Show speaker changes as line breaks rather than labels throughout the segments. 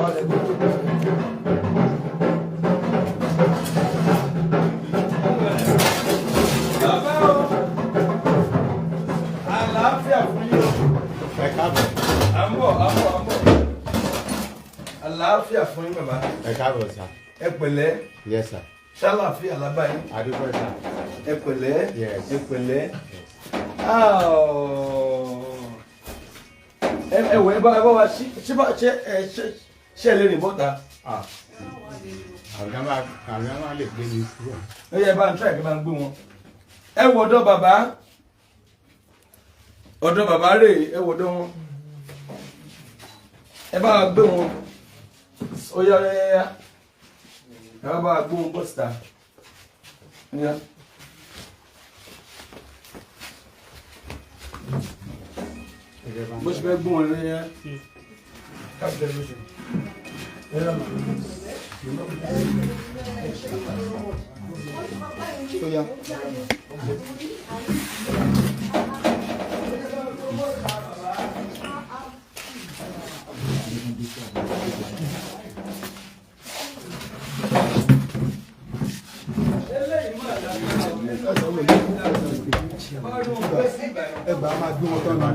Farabalẹ̀ gbọ́. Bàbá o, àlàáfíà fún yín o.
Ẹ káàbọ̀.
À ń bọ̀, à ń bọ̀, à ń bọ̀. Àlàáfíà fún yín, bàbá.
Ẹ káàbọ̀, sir.
Ẹ pẹ̀lẹ́.
Yes, sir.
Ṣàlàáfíà lábá yín?
Adúpẹ́, sir.
Ẹ pẹ̀lẹ́.
Yes.
Ẹ pẹ̀lẹ́. Ah, ẹ wọ, ẹ bá wa ṣí ṣí bá ṣe ẹ ṣe ṣe ẹ lè rìn bọ́ta?
Ah, àwọn máa lè gbé mi kúrò.
Ẹ yẹ bá ń try kí n bá ń gbé wọn. Ẹ wọ ọ̀dọ̀ bàbá, ọ̀dọ̀ bàbá rè. Ẹ wọ ọ̀dọ̀ wọn, ẹ bá wa gbé wọn. Ó yá, ó yá, yá, ẹ bá wa gbé wọn bọ́ síta. Ó yá. Bó ṣe fẹ́ gbé wọn lé yá. Káàkiri ló ṣe. Ẹ yá màá.
Ó yá. Ẹ gbà á, máa gbé wọn tán náà.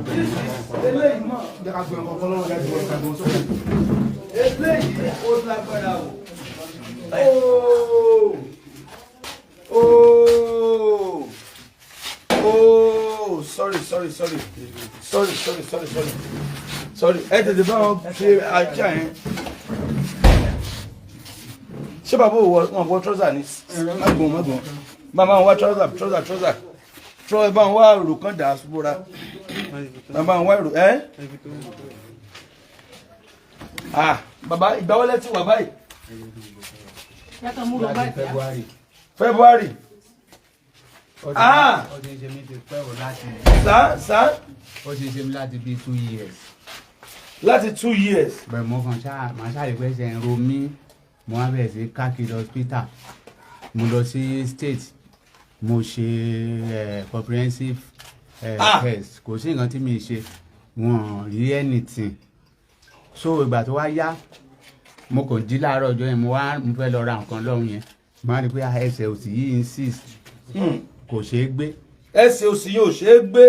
Eléyìí mọ̀.
Jẹ́ ká gbé wọn kọ́kọ́ lọ́wọ́, láti wọn ká gbé wọn sókè.
Eléyìí ó lágbára o. Ooo, ooo, ooo, sorry, sorry, sorry, sorry, sorry, sorry, sorry, sorry. Ẹ tètè bá wọn ṣe ajá yẹn. Ṣé bàbá ò wọ wọn wọ trouser ni? Má gbọ́n, má gbọ́n. Bàbá wọn wá trouser, trouser, trouser, trouser. Bá wọn wá èrò kan dà á bóra. Bàbá wọn wá èrò ẹ. Ah, bàbá, ìgbà wọlé ti wà báyìí?
Láti February.
February.
Ó ti
Ah!
ó ti ń ṣe mí ti pẹ́ o láti
Sá sá.
Ó ti ń ṣe mí láti bíi 2 years.
Láti 2 years.
Bẹ̀rẹ̀ mo kàn ṣáà màá ṣáà rí pé ṣe ń ro mí. Mo wá bẹ̀rẹ̀ sí káàkiri hospital. Mo lọ sí state, mo ṣe comprehensive
Ah!
test. Kò sí nǹkan tí mi ṣe, wọn ò rí anything. So ìgbà tó wá yá, mo kàn jí láàárọ̀ ọjọ́ yẹn, mo wá mo fẹ́ lọ ra nǹkan lọ́hùn yẹn, mo wá rí i pé ẹsẹ̀ òsì yìí insist, kò ṣeé gbé.
Ẹsẹ̀ òsì yóò ṣe é gbé.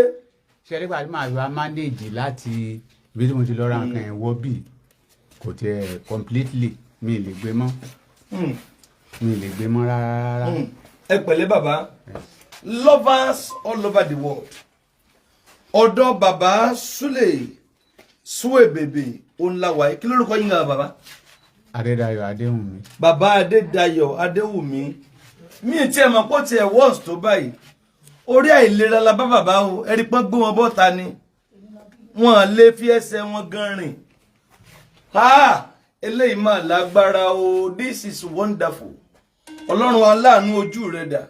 Ṣe nígbà tí màá fi wá manage láti ibi tí mo ti lọ ra nǹkan yẹn wọ bí kò tiẹ̀ completely, mi ì lè gbé mọ́. Mi ì lè gbé mọ́ rárá rárá.
Ẹ pẹ̀lẹ́, bàbá. Lovers all over the world, ọ̀dọ̀ bàbá Sule Suebebe ònláwà. Kí lórúkọ yín gan, bàbá?
Adédayọ̀ Adéhùnmí.
Bàbá Adédayọ̀ Adéwùmí. Mi ì tiẹ̀ mọ̀ pé ó tiẹ̀ worse tó báyìí. Orí àìlera la bá bàbá o. Ẹ̀rí pọ́n gbé wọn bọ́ta ni, wọn lè fi ẹsẹ̀ wọn gan rìn. Ha, eléyìí máa lágbára o. This is wonderful. Ọlọ́run aláàánú, ojú rẹ̀ dà?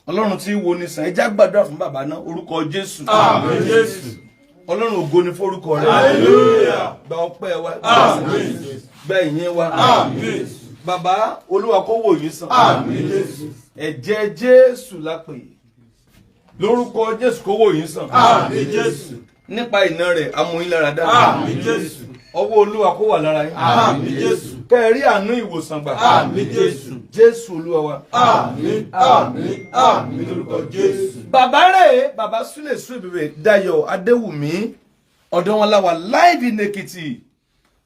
Ọlọ́run tí wo ni sàn. Ẹ já gbàdúrà fún bàbá náà. Orúkọ Jésù.
Àmín, Jésù.
Ọlọ́run, ògo ni forúkọ rẹ̀.
Hallelujah.
Gba ọpẹ́ wa.
Àmín.
Gba ìyìn wa.
Àmín.
Bàbá, Olúwa kó wò yín sàn.
Àmín, Jésù.
Ẹ̀jẹ̀ Jésù lápè. Lórúkọ Jésù, kó wò yín sàn.
Àmín, Jésù.
Nípa iná rẹ̀, amúyín lára dá.
Àmín, Jésù.
Ọwọ́ Olúwa kó wà lára yín.
Àmín, Jésù.
Kẹ́ ẹ rí àánú ìwòsàn gbà.
Àmín, Jésù.
Jésù Olúwa wa.
Àmín, àmín, àmín lórúkọ Jésù.
Bàbá rẹ̀, bàbá Súlè Suebebe Dayọ̀ Adéwùmí, ọ̀dọ̀ wọn la wà live in Èkìtì,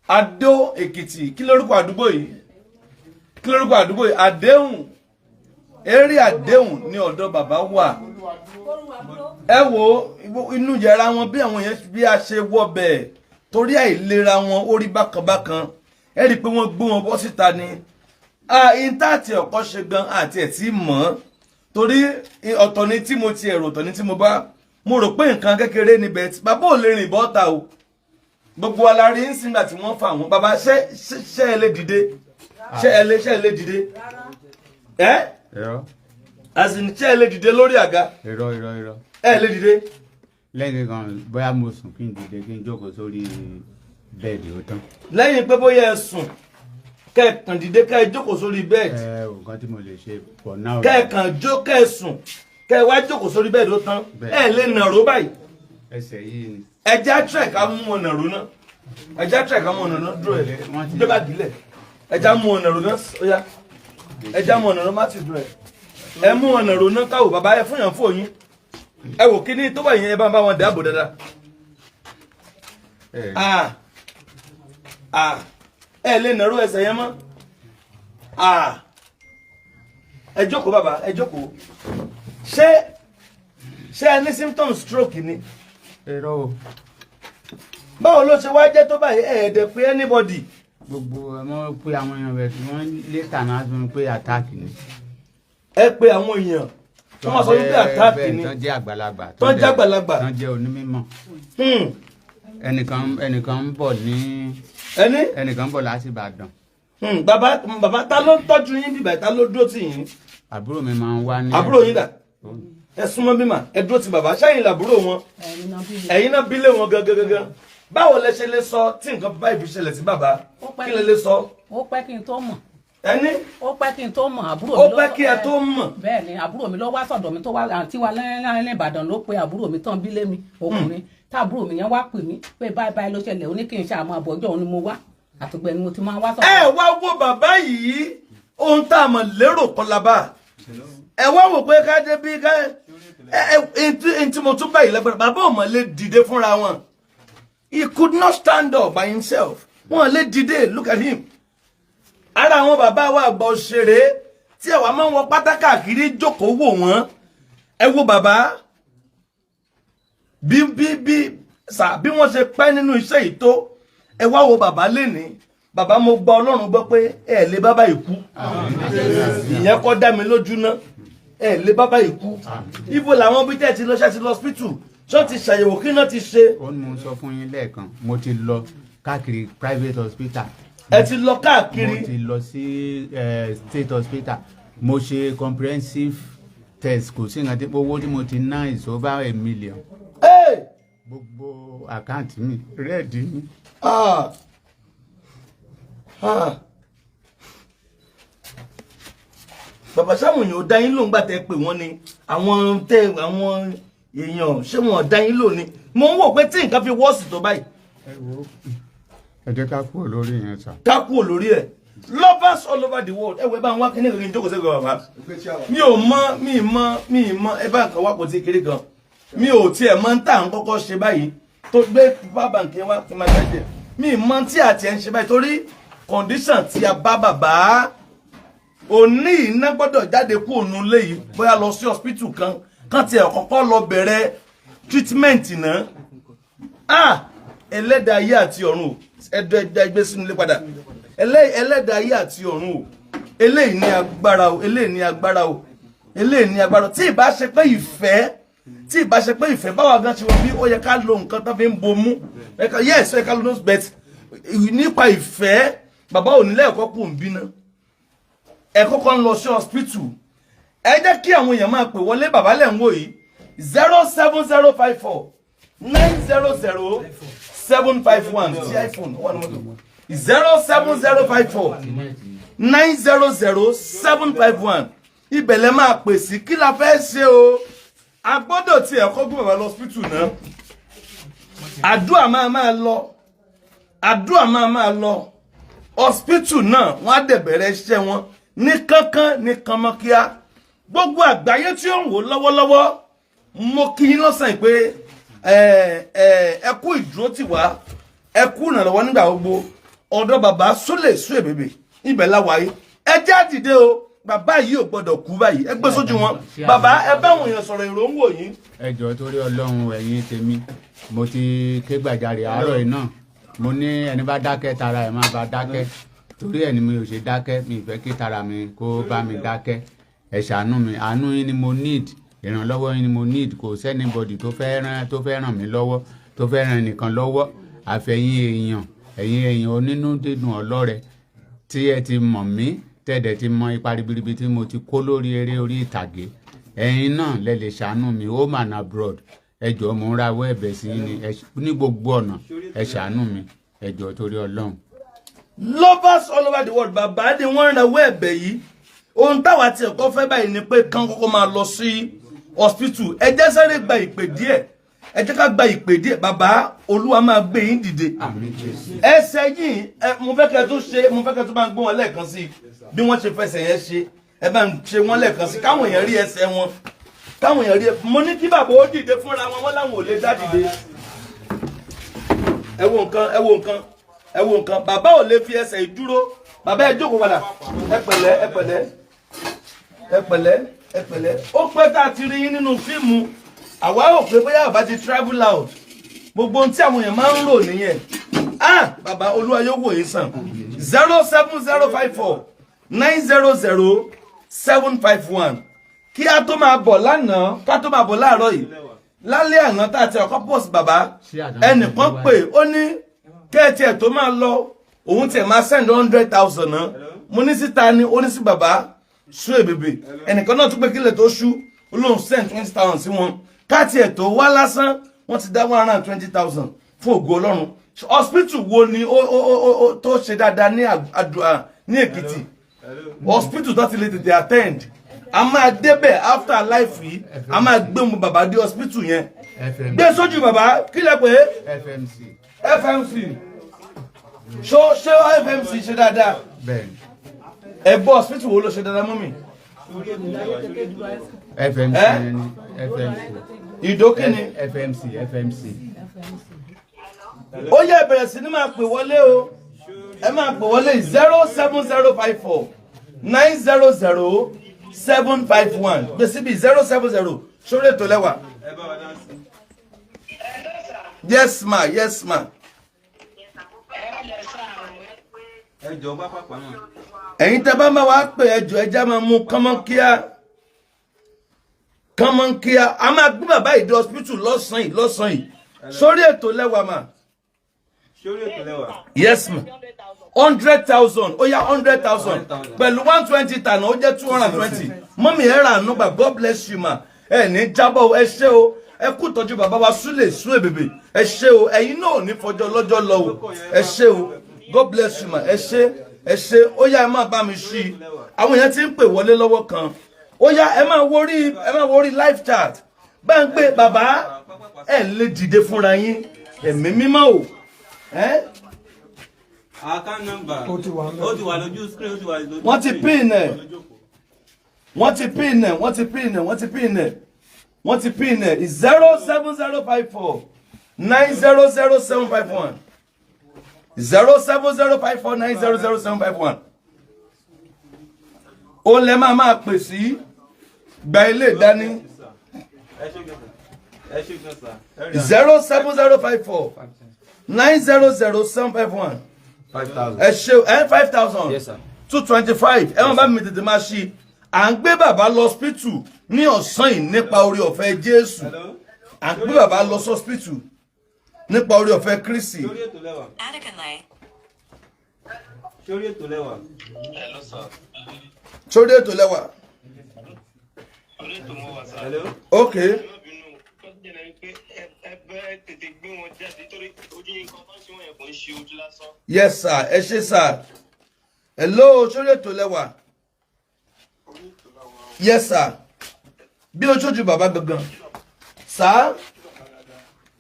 Adó Èkìtì. Kí lórúkọ àdúgbò yìí? Kí lórúkọ àdúgbò yìí? Àdéhùn, eré Àdéhùn ní ọ̀dọ̀ bàbá wà. Ẹ wo inú yàrá wọn, bí àwọn yẹn bí a ṣe wọ bẹ́ẹ̀, torí àìlera wọn, ó rí bákan bákan. Ẹ rí i pé wọ́n gbé wọn bọ́ síta ni. Ìntàtì ọ̀kọ́ ṣe gan àti ẹ̀ tí mọ̀ ọ́n, torí ọ̀tọ̀ ni tí mo ti ẹ̀rọ, ọ̀tọ̀ ni tí mo bá. Mo rò pé nǹkan kékeré níbẹ̀ tí bàbá ò lè rìn bọ́ta o. Gbogbo wa la rí ń sìngbà tí wọ́n fà wọ́n. Bàbá, ṣé ẹ lè dìde? Ṣé ẹ lè dìde? Ẹ
Irọ́.
As in, ṣé ẹ lè dìde lórí àga?
Irọ́, irọ́, irọ́.
Ẹ lè dìde?
Lẹ́yìn kan, bóyá mo sùn, kí n dìde, kí n jókòó sórí bẹ́ẹ̀dì, ó tán.
Lẹ́yìn pé bóyá ẹ sùn, kẹ́ ẹ kàn dìde, kẹ́ ẹ jókòó sórí bẹ́ẹ̀dì.
Ẹ ò nǹkan tí mo lè ṣe for now.
Kẹ́ ẹ kàn jó, kẹ́ ẹ sùn, kẹ́ ẹ wá jókòó sórí bẹ́ẹ̀dì, ó tán.
Bẹ́ẹ̀.
Ẹ lè nàró báyìí?
Ẹsẹ̀ yìí ni.
Ẹ já trek, ká mú wọn nàró náà. Ẹja tẹ̀ ká mú ọ̀nà náà dúró ẹ̀.
Wọ́n ti-
Gbé báàgì lẹ̀. Ẹja mú ọ̀nà rò náà, ó yá. Ẹja mú ọ̀nà rò má ti dúró ẹ̀. Ẹ mú ọ̀nà rò náà káwò bàbá ẹ fún yàn fún òyìn. Ẹ wò kíní tó bá yẹn, ẹ bá ń bá wọn dáàbò dáadáa.
Ẹ
Ah, ah, ẹ lè nàró ẹsẹ̀ yẹn mọ́. Ah, ẹ jókòó bàbá, ẹ jókòó. Ṣé ẹ ní symptoms stroke ni?
Irọ́ o.
Báwo ló ṣe wá jẹ́ tó báyìí, ẹ ẹ̀ dẹ̀ pé anybody?
Gbogbo ẹ mọ̀ pé àwọn èèyàn bẹ̀ tí wọ́n later náà sọ pé attack ni.
Ẹ pé àwọn èèyàn, wọ́n máa sọ wípé attack ni.
Tán jẹ́ àgbàlagbà.
Tán jẹ́ àgbàlagbà.
Tán jẹ́ onímọ̀. Ẹnìkan ń bọ̀ ní
Ẹni
ẹnìkan ń bọ̀ láti Ìbàdàn.
Bàbá, ta ló ń tọ́jú yín bíbá? Ta ló dúró tì yín?
Àbúrò mi máa ń wá ní.
Àbúrò yín dà? Ẹ súnmọ́ bímà, ẹ dúró ti bàbá. Sẹ́yìn làbúrò wọn?
Ẹ̀yin náà bí mi.
Ẹ̀yin náà bílé wọn gangan gangan. Báwo lẹ ṣe lè sọ tí nǹkan báyìí fi ṣẹlẹ̀ sí bàbá?
Ó pẹ́.
Kí lẹ lè sọ?
Ó pẹ́ kí n tó mọ̀.
Ẹni?
Ó pẹ́ kí n tó mọ̀, àbúrò
Ó
mi ló
pẹ́ kí ẹ tó mọ̀.
Bẹ́ẹ̀ ni, àbúrò mi ló wá sọ̀dọ̀ mi tó wá, àǹtí wa lẹ́yìn Ìbàdàn ló pe àbúrò mi tán bílé mi ọkùnrin, táàbúrò mi yẹn wá pè mí pé báyìí báyìí ló ṣẹlẹ̀, ó ní kí n ṣe àmọ́ àbọ̀jọ́ òun ni mo wá, àtùgbẹ́ ni mo ti máa wá sọ̀dọ̀.
Ẹ wá wo bàbá yìí, ohun tá a mọ̀ lérò kọlábà. Ẹ wá wò pé ká dé bí ká ẹ ẹ ntí mo tún báyìí lẹ́gbẹ̀rẹ́, bàbá ò mọ̀ lè dìde fúnra wọn. He could not stand up by himself. Wọn lè dìde. Look at him. Ara àwọn bàbá wa àgbà òṣèré tí àwa máa ń wọ pátá káàkiri jókòó wò wọ́n. Ẹ wo bàbá, bí sà bí wọ́n ṣe pẹ́ nínú iṣẹ́ yìí tó. Ẹ wá wo bàbá lénìí. Bàbá, mo gba Ọlọ́run gbọ́ pé ẹ lè bàbá yìí kú. Ìyẹn kọ́ dá mi lójú ná, ẹ lè bàbá yìí kú. Ibo làwọn bí tẹ́ ti lọ? Ṣe ti lọ hospital? Ṣé ti ṣàyẹ̀wò? Kí náà ti ṣe?
Ó ní mo sọ fún yín lẹ́ẹ̀kan, mo ti lọ káàkiri private hospital.
Ẹ ti lọ káàkiri.
Mo ti lọ sí state hospital, mo ṣe comprehensive test, kò sí nǹkan tí owó tí mo ti ná is over 1 million.
Hey!
Gbogbo account mi red ni.
Ah. Ah. Bàbá, sáwọn èèyàn ò dá yín lóhùn gbà tẹ́ pé wọ́n ni àwọn tẹ àwọn èèyàn, ṣé wọn ò dá yín lóhùn ni? Mo ń wò pé tí nǹkan fi wọ́ọ̀sì tó báyìí.
Ẹ wo, ẹ jẹ́ ká kúrò lórí yẹn sà.
Ká kúrò lórí ẹ̀. Lovers all over the world, ẹ wọ, ẹ bá ń wá kíní kankan jókòó sẹ́gbẹ̀ẹ́ bàbá. Mi ò mọ, mi ì mọ, mi ì mọ. Ẹ bá nǹkan wá kò tí kéré kan, mi ò tiẹ̀ mọ ń tà ń kọ́kọ́ ṣe báyìí tó gbé power bank yẹn wá kí n máa ṣẹ́jẹ̀. Mi ì mọ tí àti ẹ̀ ń ṣe báyìí torí condition tí a bá bàbá òní, iná gbọ́dọ̀ jáde kú òun lé yìí, bóyá lọ sí hospital kan kan tiẹ̀ kọ́kọ́ lọ bẹ̀rẹ̀ treatment náà. Ah, ẹlẹ́dàá ayé àti ọ̀run o, ẹ̀dọ́ ẹ̀dá ẹgbẹ́ sínú ilé padà. Ẹlẹ́dàá ayé àti ọ̀run o, eléyìí ní agbára o, eléyìí ní agbára o, eléyìí ní agbára o. Tí ìbá ṣe pé ìfẹ́, tí ìbá ṣe pé ìfẹ́ báwa gan ṣe wọ́n bí, ó yẹ ká lo nǹkan tó fi ń bomú. Yes, ó yẹ ká lo nose bet nípa ìfẹ́. Bàbá ò ní lẹ́ẹ̀kọ́ kù ń bínú, ẹ kọ́kọ́ ń lọ sí hospital. Ẹ jẹ́ kí àwọn èèyàn máa pè wọlé. Bàbá lẹ̀ ń wò yìí, 07054900751 tí iPhone wà ní mọ́tò, 07054900751, ibẹ̀ lẹ máa pè sí. Kí la fẹ́ ṣe o? A gbọ́dọ̀ tiẹ̀ kọ́ gbé bàbá lọ hospital náà. Àdúrà máa máa lọ, àdúrà máa máa lọ. Hospital náà, wọ́n á dẹ̀ bẹ̀rẹ̀ iṣẹ́ wọn ní kánkán ní kánmọ́kíá. Gbogbo àgbáyé tí ó ń wò lọ́wọ́lọ́wọ́, mo kí yín lọ́sàn-án pé ẹ ẹ ẹ kú ìdúró tì wá, ẹ kú ìrànlọ́wọ́ nígbà gbogbo. Ọ̀dọ̀ bàbá Súlè Suebebe, ibẹ̀ la wáyé. Ẹ jẹ́ àdìde o, bàbá yìí ò gbọ́dọ̀ kú báyìí. Ẹ gbé sójú wọn. Bàbá, ẹ bá àwọn èèyàn sọ̀rọ̀, èrò ń wò yín.
Ẹ jọ̀ọ́, torí Ọlọ́run, ẹ̀yin tèmi, mo ti ké gbàjarè àárọ̀ yìí náà. Mo ní ẹni bá dákẹ́ tara ẹ̀ máa bá dákẹ́, torí ẹ̀ ni mi ò ṣe dákẹ́. Mi ì fẹ́ kí tara mi kó bá mi dákẹ́. Ẹ ṣàánú mi, àánú yín ni mo need, ìrànlọ́wọ́ yín ni mo need. Kò sí anybody tó fẹ́ ràn mí lọ́wọ́, tó fẹ́ ràn nìkan lọ́wọ́, àfẹ̀yìn èèyàn, ẹ̀yin èèyàn onínú dídùn, ọlọ́rẹ tí ẹ ti mọ̀ mí, tẹ̀dẹ̀ ti mọ ipa ribiribi tí mo ti kó lórí eré orí ìtàgé. Ẹ̀yin náà lẹ lè ṣàánú mi, home and abroad. Ẹ jọ̀ọ́, mo ń rawọ́ ẹ̀bẹ̀ sí yín ni ní gbogbo ọ̀nà, ẹ ṣàánú mi, ẹ jọ̀ọ́, torí Ọlọ́run.
Lovers all over the world, bàbá ni wọ́n ń rawọ́ ẹ̀bẹ̀ yìí. Ohun táwa ti ẹ̀kọ́ fẹ́ báyìí ni pé kán kọ́kọ́ máa lọ sí hospital. Ẹ jẹ́ sáré gba ìpè díẹ̀. Ẹ jẹ́ ká gba ìpè díẹ̀. Bàbá, Olúwa máa gbé yín dìde.
Àmín Jésù.
Ẹsẹ̀ yìí, ẹ mo fẹ́ kẹ́ tó ṣe, mo fẹ́ kẹ́ tó máa gbé wọn lẹ́ẹ̀kan sí i bí wọ́n ṣe fẹsẹ̀ yẹn ṣe. Ẹ bá ń ṣe wọ́n lẹ́ẹ̀kan sí i káwọn èèyàn rí ẹsẹ̀ wọn, káwọn èèyàn rí ẹ. Mo ní kí bàbá ó dìde fúnra wọn, wọ́n láwọn ò lè dá dìde. Ẹ wo nǹkan, ẹ wo nǹkan, ẹ wo nǹkan. Bàbá ò lè fi ẹsẹ̀ yìí dúró. Bàbá, ẹ jókòó padà. Ẹ pẹ̀lẹ́, ẹ pẹ̀lẹ́, ẹ pẹ̀lẹ́, ẹ pẹ̀lẹ́. Ó pẹ́ tá a ti rí yín nínú fíìmù. Àwa ò pé bóyá bàbá ti travel out. Gbogbo ohun tí àwọn èèyàn máa ń rò nìyẹn. Ah, bàbá, Olúwa yóò wò yín sàn. 07054900751. Kí a tó máa bọ̀ lánàá, ká tó máa bọ̀ láàárọ̀ yìí, lálẹ́ àná tá a ti ọkọ̀ post bàbá, ẹnìkan pè, ó ní kẹ́ẹ̀tì ẹ̀ tó máa lọ, òun tiẹ̀ máa send 100,000 náà. Mo ní síta ni? Ó ní sí bàbá sú èbèbè. Ẹnìkan náà tún pé kílẹ̀ tó ṣú, ó lóun send 20,000 sí wọn. Káàtì ẹ̀ tó wá lásán, wọ́n ti dá 120,000 fún ògo Ọlọ́run. Hospital wo ni ó tó ṣe dáadáa ní àdúrà ní Èkìtì, hospital tó ti lè tètè attend? A máa débẹ̀ after live yìí. A máa gbé mu bàbá dé hospital yẹn.
FM.
Gbé sójú bàbá. Kí lẹ pé?
FMC.
FMC. Ṣó ṣé FMC ṣe dáadáa?
Bẹ́ẹ̀ni.
Ẹ gbọ́, hospital wo ló ṣe dáadáa mọ́ mi?
FMC.
Eh?
Yẹn ni FMC.
Ìdókìní.
FMC, FMC.
Ó yẹ, bẹ̀rẹ̀ sí ní máa pè wọlé o. Ẹ máa pè wọlé 07054900751. Gbé síbi 070. Sórí ètò lẹ́wà. Yes ma, yes ma.
Ẹ jọ bá pàpà náà.
Ẹ̀yin tẹ́ bá máa wá pè, ẹjọ́ ẹjá máa mú kánmọ́nkíá, kánmọ́nkíá. A máa gbé bàbá ìdí hospital lọ́sàn-án yìí, lọ́sàn-án yìí. Sórí ètò lẹ́wà mà.
Sórí ètò lẹ́wà.
Yes ma, 100,000. Ó yá, 100,000 pẹ̀lú 120 tànà, ó jẹ́ 220. Mummy, ẹ rà àánú gbà. God bless you ma. Ẹ ní jábọ̀ o, ẹ ṣé o. Ẹ kú tọ́jú bàbá wa Súlè sú èbèbè. Ẹ ṣé o. Ẹ̀yin náà ò ní fọjọ́ lọ́jọ́ lọ o. Ẹ ṣé o. God bless you ma. Ẹ ṣé, ẹ ṣé. Ó yá, ẹ máa bá mi ṣí i. Àwọn èèyàn ti ń pè wọlé lọ́wọ́ kan. Ó yá, ẹ máa worí, ẹ máa worí live chat. Bá ń gbé bàbá. Ẹ lè dìde fúnra yín. Ẹ̀mí mímọ́ o, ẹ́.
Account number.
Ó ti wà ń bẹ̀.
Ó ti wà lójú screen, ó ti wà lójú
Wọ́n ti
screen.
pin ẹ̀. Wọ́n ti pin ẹ̀, wọ́n ti pin ẹ̀, wọ́n ti pin ẹ̀, wọ́n ti pin ẹ̀. 07054900751, 07054900751. Ó lẹ máa máa pè sí. Gba ilé ìdání.
Ẹ ṣé gan sir. Ẹ ṣé gan sir. Ẹ rí àná.
07054900751.
5,000.
Ẹ ṣe ẹ, 5,000.
Yes, sir.
225. Ẹ má bá mi tètè máa ṣí. À ń gbé bàbá lọ hospital ní ọ̀sán yìí nípa orí ọ̀fẹ́ Jésù.
Hello.
À ń gbé bàbá lọ hospital nípa orí ọ̀fẹ́ Kristi.
Sórí ètò lẹ́wà.
Adekunle.
Sórí ètò lẹ́wà.
Sórí ètò lẹ́wà.
Hello.
Ok.
Ẹ bẹ́ẹ̀ tètè gbé wọn jáde torí ojú nǹkan tó ń ṣe wọn yẹn kò ń ṣe ojú lásán.
Yes sir, ẹ ṣé sir. Hello, sórí ètò lẹ́wà. Yes sir. Bí oṣooṣù bàbá gangan sir.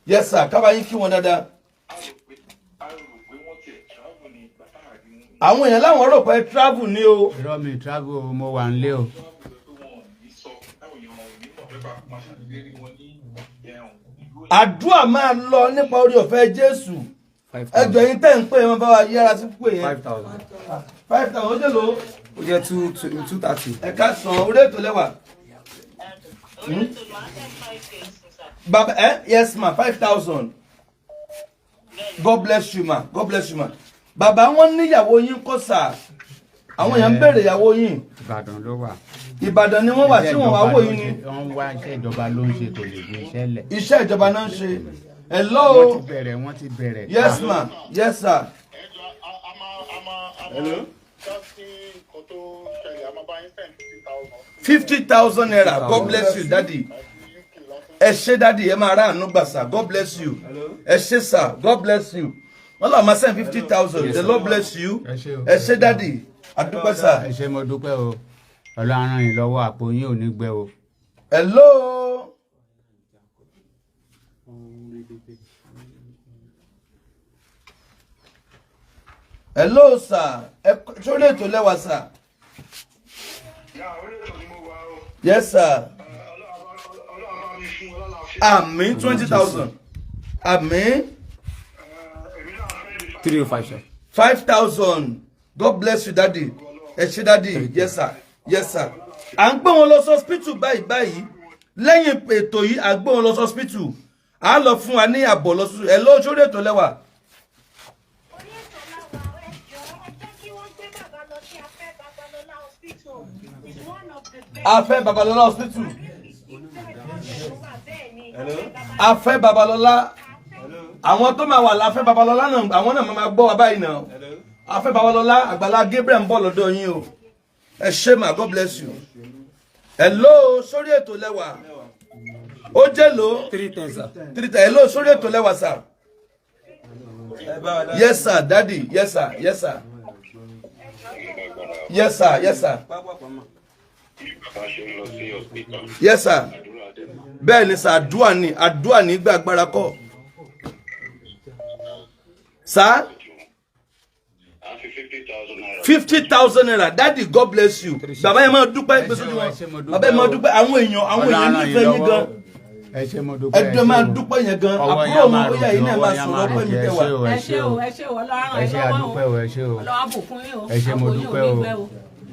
Yes sir. Kábàá yín kí wọn dáadáa. Àwọn èèyàn láwọn rò pé travel ni o.
Irọ́, mi travel o, mo wà nílé o.
Àdúrà máa lọ nípa orí ọ̀fẹ́ Jésù. Ẹjọ́ yín tẹ́ ń pè wọn, bá wa yára sí pè yẹn.
5,000.
5,000, ó jẹ́ lò ó.
Ó jẹ́ two two 230.
Ẹ̀ka sàn, orí ètò lẹ́wà. Bàbá ẹ, yes ma, 5,000. God bless you ma, God bless you ma. Bàbá, wọn níyàwó yín kọ́ sà. Àwọn èèyàn ń béèrè ìyàwó yín.
Ìbàdàn ló wà.
Ìbàdàn ni wọ́n wà tí wọ́n wá wò yín ni?
Wọ́n wá, iṣẹ́ ìjọba ló ń ṣe, kò lè gbé iṣẹ́ lẹ̀.
Iṣẹ́ ìjọba náà ń ṣe. Hello.
Wọ́n ti bẹ̀rẹ̀, wọ́n ti bẹ̀rẹ̀.
Yes ma, yes sir.
Hello.
₦50,000. God bless you, daddy. Ẹ ṣé daddy, ẹ máa rà àánú gbà sir. God bless you. Ẹ ṣé sir, God bless you. Wọ́n lọ máa send 50,000. The Lord bless you.
Ẹ ṣé o.
Ẹ ṣé daddy, àdúpẹ́ sir.
Ẹ ṣé, mo dúpẹ́ o. Ọlọ́run ràn yín lọ́wọ́, àpò yín ò ní gbẹ o.
Hello. Hello sir, ẹ sórí ètò lẹ́wà sir. Yes sir. Àmín, 20,000. Àmín.
305, sir.
5,000. God bless you, daddy. Ẹ ṣé, daddy. Yes sir, yes sir. À ń gbé wọn lọ sí hospital báyìí báyìí. Lẹ́yìn ètò yìí, à ń gbé wọn lọ sí hospital, à ń lọ fún wa ní àbọ̀ lọ sí. Ẹ lọ sórí ètò lẹ́wà.
Orí ètò làwà. Ẹ jọ̀ọ́, ẹ jẹ́ kí wọ́n gbé bàbá lọ sí Afẹ́ Babalọ́lá Hospital. It's one of the best.
Afẹ́ Babalọ́lá Hospital.
Bẹ́ẹ̀ ni.
Afẹ́ Babalọ́lá. Àwọn tó máa wà láfẹ́ Babalọ́lá náà, àwọn náà máa gbọ́ wa báyìí náà. Afẹ́ Babalọ́lá, Àgbàlá Gabriel ń bọ̀ lọ́dọ̀ yín o. Ẹ ṣé mà, God bless you. Hello, sórí ètò lẹ́wà. Ó jẹ́ lò
310, sir.
Three ten. Hello, sórí ètò lẹ́wà sir. Yes sir, daddy. Yes sir, yes sir, yes sir, yes sir.
Bàbá ṣe ń lọ sí hospital.
Yes sir.
Àdúrà dẹ̀.
Bẹ́ẹ̀ ni sir, àdúà ni, àdúà ní gbà, agbára kọ́ sir.
À ń fi ₦50,000.
₦50,000. Daddy, God bless you. Bàbá yẹn máa dúpẹ́ gbèsè
Ẹ ṣé o,
wọn.
ẹ ṣé, mo dúpẹ́
Bàbá yẹn máa
o.
dúpẹ́. Àwọn èèyàn
Ọlọ́run ràn yín
nífẹ̀ẹ́ yín
lọ́wọ́.
gan.
Ẹ ṣé, mo dúpẹ́.
Ẹdùn máa dúpẹ́ yẹn gan.
Ọwọ́
Àbúrò
yẹn á
wọn
máa
ó yà yín náà
ròkè,
máa
ọwọ́ yẹn á
sọ̀rọ̀
máa
ọpẹ́ mi
ròkè. Ẹ
tẹwà.
ṣé o,
Ẹ
ẹ
ṣé
ṣé
o,
o.
ẹ ṣé o. Ọlọ́run
Ẹ
ràn
ṣé,
yín lọ́wọ́
àdúpẹ́
o.
o, ẹ ṣé o.
Ọlọ́run á bùkún yín o.
Ẹ ṣé, mo
Àpò yín ò
dúpẹ́
ní
o.
gbẹ o.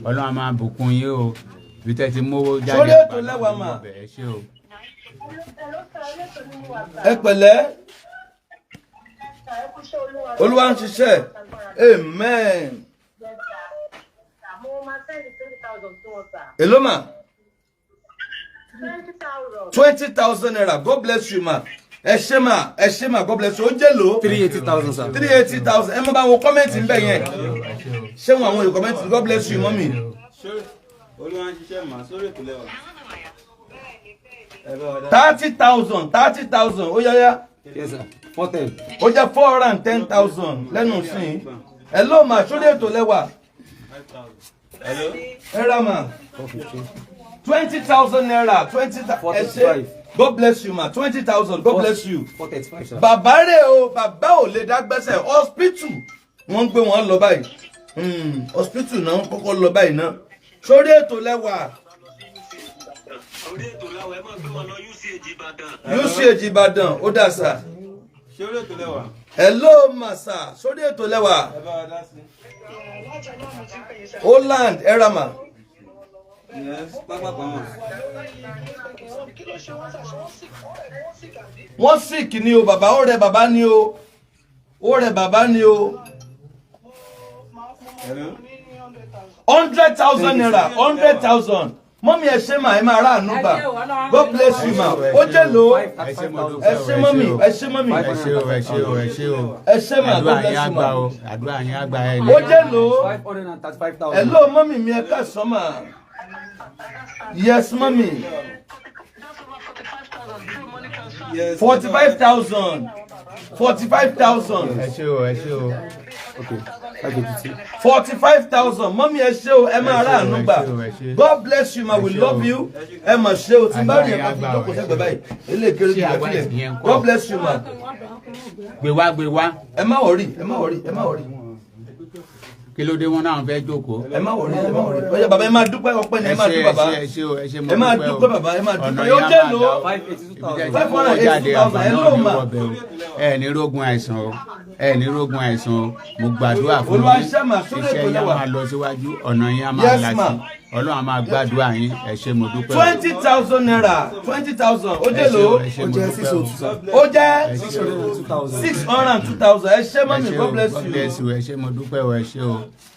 Ọlọ́run á máa bùkún yín o, bí tẹ́ ti mówó jáde.
Sórí ètò lẹ́wà mà.
Ẹ ṣé o.
Ẹ pẹ̀lẹ́. Olúwa ń ṣiṣẹ́, amen.
Mo máa send 20,000 sí wọn, sir.
Èló mà?
20,000.
₦20,000. God bless you ma. Ẹ ṣé mà, ẹ ṣé mà, God bless you. Ó jẹ́ lò
380,000, sir.
380,000. Ẹ má bá wo comment ń bẹ̀ yẹn.
Ẹ ṣé o.
Ṣé wọn àwọn comment? God bless you, mummy.
Olúwa ń ṣiṣẹ́ mà, sórí ètò lẹ́wà. Ẹ bá wa dá.
30,000, 30,000. Ó yáyá.
Yes sir, 410.
Ó jẹ́ 410,000 lẹ́nu sí i. Ẹ ló mà, sórí ètò lẹ́wà.
Hello.
Ẹ ra mà.
415.
₦20,000, twenty. Ẹ ṣé, God bless you ma. 20,000, God bless you.
435, sir.
Bàbá rẹ̀ o, bàbá ò lè dá gbẹ́sẹ̀. Hospital wọ́n ń gbé wọn lọ báyìí. Hospital náà ń kọ́kọ́ lọ báyìí náà. Sórí ètò lẹ́wà.
Orí ètò làwọn, ẹ máa gbé wọn lọ UCH Ìbàdàn.
UCH Ìbàdàn, ó dà sà.
Sórí ètò lẹ́wà.
Hello màsà, sórí ètò lẹ́wà.
Ẹ bá wa dá sí.
Holland erama.
Yes, pápá pamọ́.
Wọ́n sick ni o. Bàbá, ó rẹ bàbá ni o, ó rẹ bàbá ni o.
Hello.
₦100,000, 100,000. Mummy, ẹ ṣé mà, ẹ máa rà àánú gbà.
Ẹ ṣé o, Ọlọ́run
God bless you ma. Ó jẹ́ lò ó.
Ẹ ṣé, mo dúpẹ́
Ẹ
o.
ṣé mummy, ẹ ṣé mummy.
Ẹ ṣé o, ẹ ṣé o, ẹ ṣé o.
Ẹ ṣé mà, God
Àdúrà yín
bless
á
you
gbà
ma.
o, àdúrà yín á gbà, ẹ ní.
Ó jẹ́ lò ó.
535,000.
Hello mummy mi, ẹ káàsán mà. Yes mummy.
Yes.
45,000, 45,000.
Ẹ ṣé o, ẹ ṣé o.
Okay, 582.
45,000. Mummy, ẹ ṣé o, ẹ máa rà àánú gbà.
Ẹ ṣé o, ẹ ṣé.
God bless you ma, we
Ẹ ṣé
love
o.
you. Ẹ mà ṣé o. Tí n bá rí ẹ̀ka
Àdúrà
fi
yín á gbà
jókòó
o, ẹ
sẹ́gbẹ̀ẹ́
ṣé.
báyìí, eléyìí kéré
Ṣé
jù
àwa
lẹ́fílẹ̀.
ìyẹn ń kọ́?
God bless you ma.
Gbé wá, gbé wá.
Ẹ má worry, ẹ má worry, ẹ má worry.
Kí ló dé? Wọn náà fẹ́ jókòó.
Ẹ má worry, ẹ má worry. Ọyọ bàbá, ẹ máa dúpẹ́. Ọpẹ́ ni ẹ
Ẹ
máa
ṣé,
dúpẹ́
ẹ
bàbá.
ṣé, ẹ ṣé o, ẹ ṣé, mo
Ẹ máa
dúpẹ́ o.
dúpẹ́ bàbá, ẹ máa
Ọ̀nà
dúpẹ́.
yín
Ó
á
jẹ́
máa
lò
là
ó.
o.
582,000.
582,000. Ẹ ló mà.
Ẹ ní rógun àìsàn o, ẹ ní rógun àìsàn o. Mo gbàdúrà fún
Olúwa
yín.
ṣe mà, sórí
Iṣẹ́
ètò
yín á
lẹ́wà.
máa lọ síwájú, ọ̀nà yín á máa
Yes,
là
ma.
sí. Ọlọ́run á máa gbàdúrà yín. Ẹ ṣé, mo dúpẹ́ o.
₦20,000, 20,000. Ó
Ẹ
jẹ́
ṣé
lò
o,
ó.
ẹ ṣé,
Ó
mo
jẹ́
dúpẹ́
six
o.
oh two, sir.
Ó jẹ́
Ẹ ṣé o.
602,000.
602,000. Ẹ ṣé
Ẹ
mummy,
ṣé
God
o,
bless
God
you.
bless you. Ẹ ṣé, mo dúpẹ́ o, ẹ ṣé o.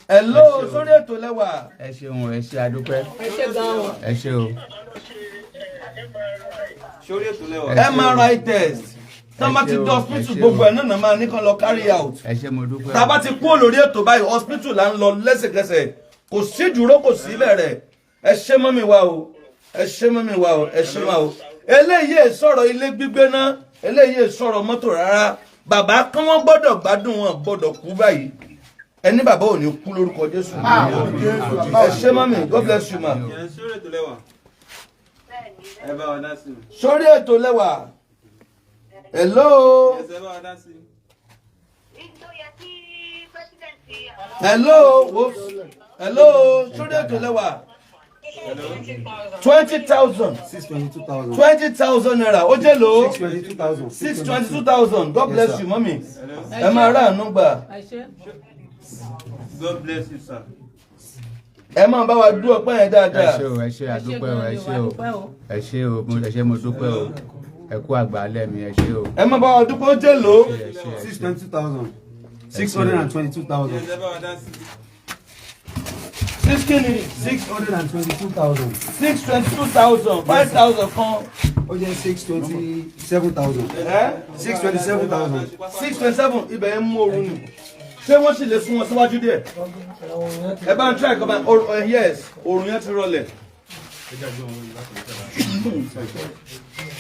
Hello,
Ẹ ṣé o.
sórí ètò lẹ́wà.
Ẹ ṣeun o, ẹ ṣé, adúpẹ́.
Ẹ ṣé gan o.
Ẹ ṣé o.
Sórí ètò lẹ́wà.
Ẹ ṣé o.
MRI test tá bá ti
Ẹ ṣé
dé
o,
hospital,
ẹ ṣé o.
gbogbo ẹ̀ náà máa ní kán lọ carry out.
Ẹ ṣé, mo dúpẹ́ o.
Tá a bá ti kúrò lórí ètò báyìí, hospital là ń lọ lẹ́sẹ̀kẹsẹ̀. Kò sí dúró, kò sí bẹ̀rẹ̀. Ẹ ṣé mummy wa o, ẹ ṣé mummy wa o, ẹ ṣé wa o. Eléyìí è sọ̀rọ̀ ilé gbígbé náà, eléyìí è sọ̀rọ̀ mọ́tò rárá. Bàbá kán, wọ́n gbọ́dọ̀ gbádùn, wọn gbọ́dọ̀ kú báyìí. Ẹni bàbá ò ní kú lórúkọ Jésù. Ẹ ṣé mummy, God bless you ma.
Yes, sórí ètò lẹ́wà. Ẹ bá wa dá sí.
Sórí ètò lẹ́wà. Hello.
Yes, ẹ bá wa dá sí.
Tó yẹ kí president
Hello, whoops. Hello, sórí ètò lẹ́wà. 20,000.
622,000.
20,000 naira. Ó jẹ́ lò ó.
622,000.
622,000. God bless
Yes, sir.
you, mọ́mì. Ẹ máa rà àánú gbà.
Ẹ ṣé.
God bless you, sir.
Ẹ máa bá wa dú ọpẹ́ yẹn
Ẹ
dáadáa.
ṣé o, ẹ ṣé, àdúpẹ́ o, ẹ ṣé o,
Ẹ ṣé gan ni o,
ẹ ṣé o, ẹ ṣé, mo dúpẹ́ o, ẹ kú àgbálẹ̀ mi, ẹ ṣé o.
Ẹ máa bá wa dúpẹ́. Ó jẹ́ lò ó.
Ẹ ṣé, ẹ ṣé.
622,000. 622,000.
Yes, ẹ bá wa dá sí.
Six kini.
622,000.
622,000. 5,000 kan.
Ó jẹ́ 627,000.
Ẹ
627,000.
627. Ibẹ̀ yẹn mú ooru ni. Ṣé wọ́n sì lè sún wọn síwájú díẹ̀? Ẹ bá ń try kọ́ bá ń, yes, oorun yẹn ti rọlẹ̀.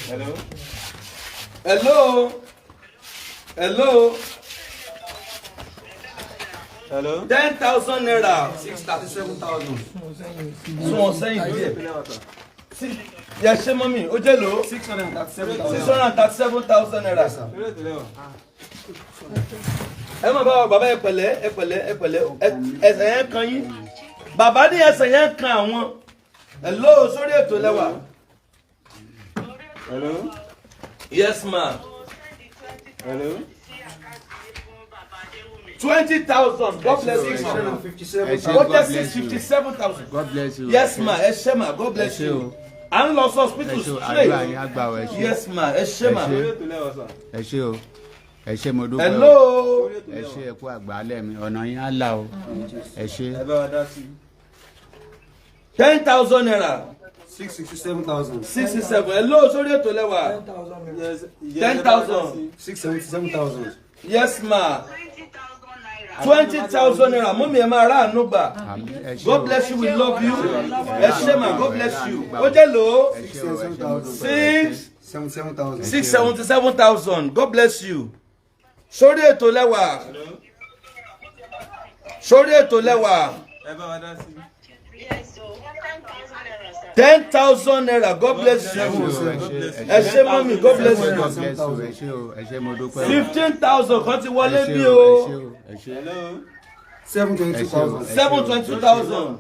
Hello.
Hello, hello.
Hello.
10,000 naira.
637,000.
Sún wọn sẹ́yìn díẹ̀. Yẹ ṣé mọ́mì, ó jẹ́ lò ó.
637,000.
637,000 naira.
Yes, sir.
Sórí ètò lẹ́wà.
Ẹ má bá wa bàbá, ẹ pẹ̀lẹ́, ẹ pẹ̀lẹ́, ẹ pẹ̀lẹ́. Ẹsẹ̀ yẹn kan yín. Bàbá ní ẹsẹ̀ yẹn kan àwọn. Hello, sórí ètò lẹ́wà.
Hello.
Yes, ma.
Hello.
20,000. God bless you, ma.
Ẹ ṣé,
Ó
God
jẹ́
bless
six
you.
fifty seven thousand.
God bless you.
Yes, ma. Ẹ ṣé ma, God bless
Ẹ ṣé
you.
o.
À ń lọ sí
Ẹ
hospital
ṣé o, àdúrà yín
straight.
á gbà o, ẹ ṣé.
Yes, ma. Ẹ ṣé ma.
Ẹ ṣé.
Sórí ètò lẹ́wà, sir.
Ẹ ṣé o, ẹ ṣé, mo dúpẹ́ o.
Hello.
Sórí ètò
Ẹ
lẹ́wà.
ṣé, ẹ kú àgbálẹ̀ mi, ọ̀nà yín á là o, ẹ ṣé.
Ẹ bá wa dá sí.
10,000 naira.
667,000.
67. Hello, sórí ètò lẹ́wà.
Yes, yes,
Ten
ẹ bá wa dá
thousand.
sí.
677,000.
Yes, ma. 20,000 naira. Mọ́mí, ẹ máa rà àánú gbà.
Àmín, ẹ ṣé
God
o.
bless you, we love you. Ẹ ṣé ma, God bless you. Ó jẹ́ lò ó.
Ẹ ṣé o, ẹ ṣé, mo dúpẹ́ o, ẹ ṣé.
Six
77,000.
677,000. God bless you. Sórí ètò lẹ́wà. Sórí ètò lẹ́wà.
Ẹ bá wa dá sí.
10,000 naira. God bless
Ẹ ṣé
you.
o, ẹ ṣé,
Ẹ ṣé mọ́mí, God bless you.
God bless you, ẹ ṣé o, ẹ ṣé, mo dúpẹ́ o.
15,000 kan ti wọlé
Ẹ ṣé
bí
o,
o.
ẹ ṣé o, ẹ ṣé.
Hello.
722,000.
722,000.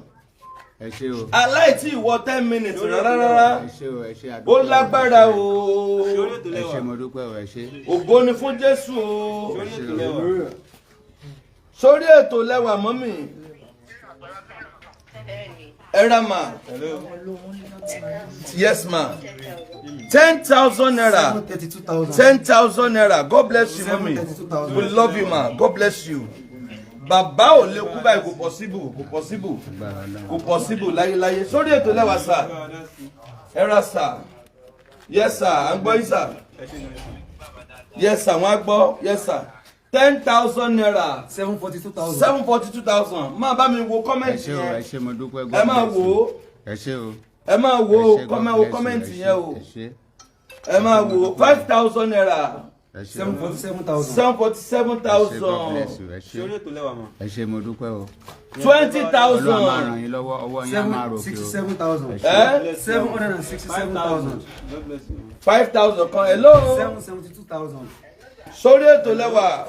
Ẹ ṣé o.
Aláìtí ìwọ 10 minutes rárá rárá.
Ẹ ṣé o, ẹ ṣé, àdúpẹ́
Ó
o.
lágbára o.
Sórí ètò
Ẹ
lẹ́wà.
ṣé, mo dúpẹ́ o, ẹ ṣé.
Ògo ni fún Jésù o.
Sórí ètò lẹ́wà.
Sórí ètò lẹ́wà, mọ́mì. Ẹ ra mà.
Hello.
Yes, ma. 10,000 naira.
732,000.
10,000 naira. God bless you, mọ́mì.
732,000.
We love you, ma. God bless you. Bàbá ò lè kú báyìí, kò possible, kò possible,
Agbára Ọlọ́run.
kò possible láyéláyé. Sórí ètò lẹ́wà, sir.
Ẹ bá wa dá sí.
Ẹ ra, sir. Yes, sir. À ń gbọ́ yín, sir.
Ẹ ṣé gan ni.
Yes, sir. Wọ́n á gbọ́. Yes, sir. 10,000 naira.
742,000.
742,000. Máa bá mi wo
Ẹ
comment
ṣé o, ẹ
yẹn.
ṣé, mo dúpẹ́.
Ẹ máa wò ó.
Ẹ ṣé o.
Ẹ máa wo
Ẹ ṣé, God
comment, wo
bless you,
comment
ẹ ṣé,
yẹn o.
Ẹ ṣé.
Ẹ máa wo 5,000 naira.
Ẹ ṣé o.
747,000.
747
Ẹ ṣé, God
thousand.
bless you, ẹ ṣé.
Sórí ètò lẹ́wà, ma.
Ẹ ṣé, mo dúpẹ́ o.
Twenty
Ọlọ́run á máa ràn
thousand.
yín lọ́wọ́, ọwọ́ yín á máa ròkè o.
767,000.
Ẹ
767,000.
God bless you.
5,000 kan. Hello.
772,000.
Sórí ètò lẹ́wà.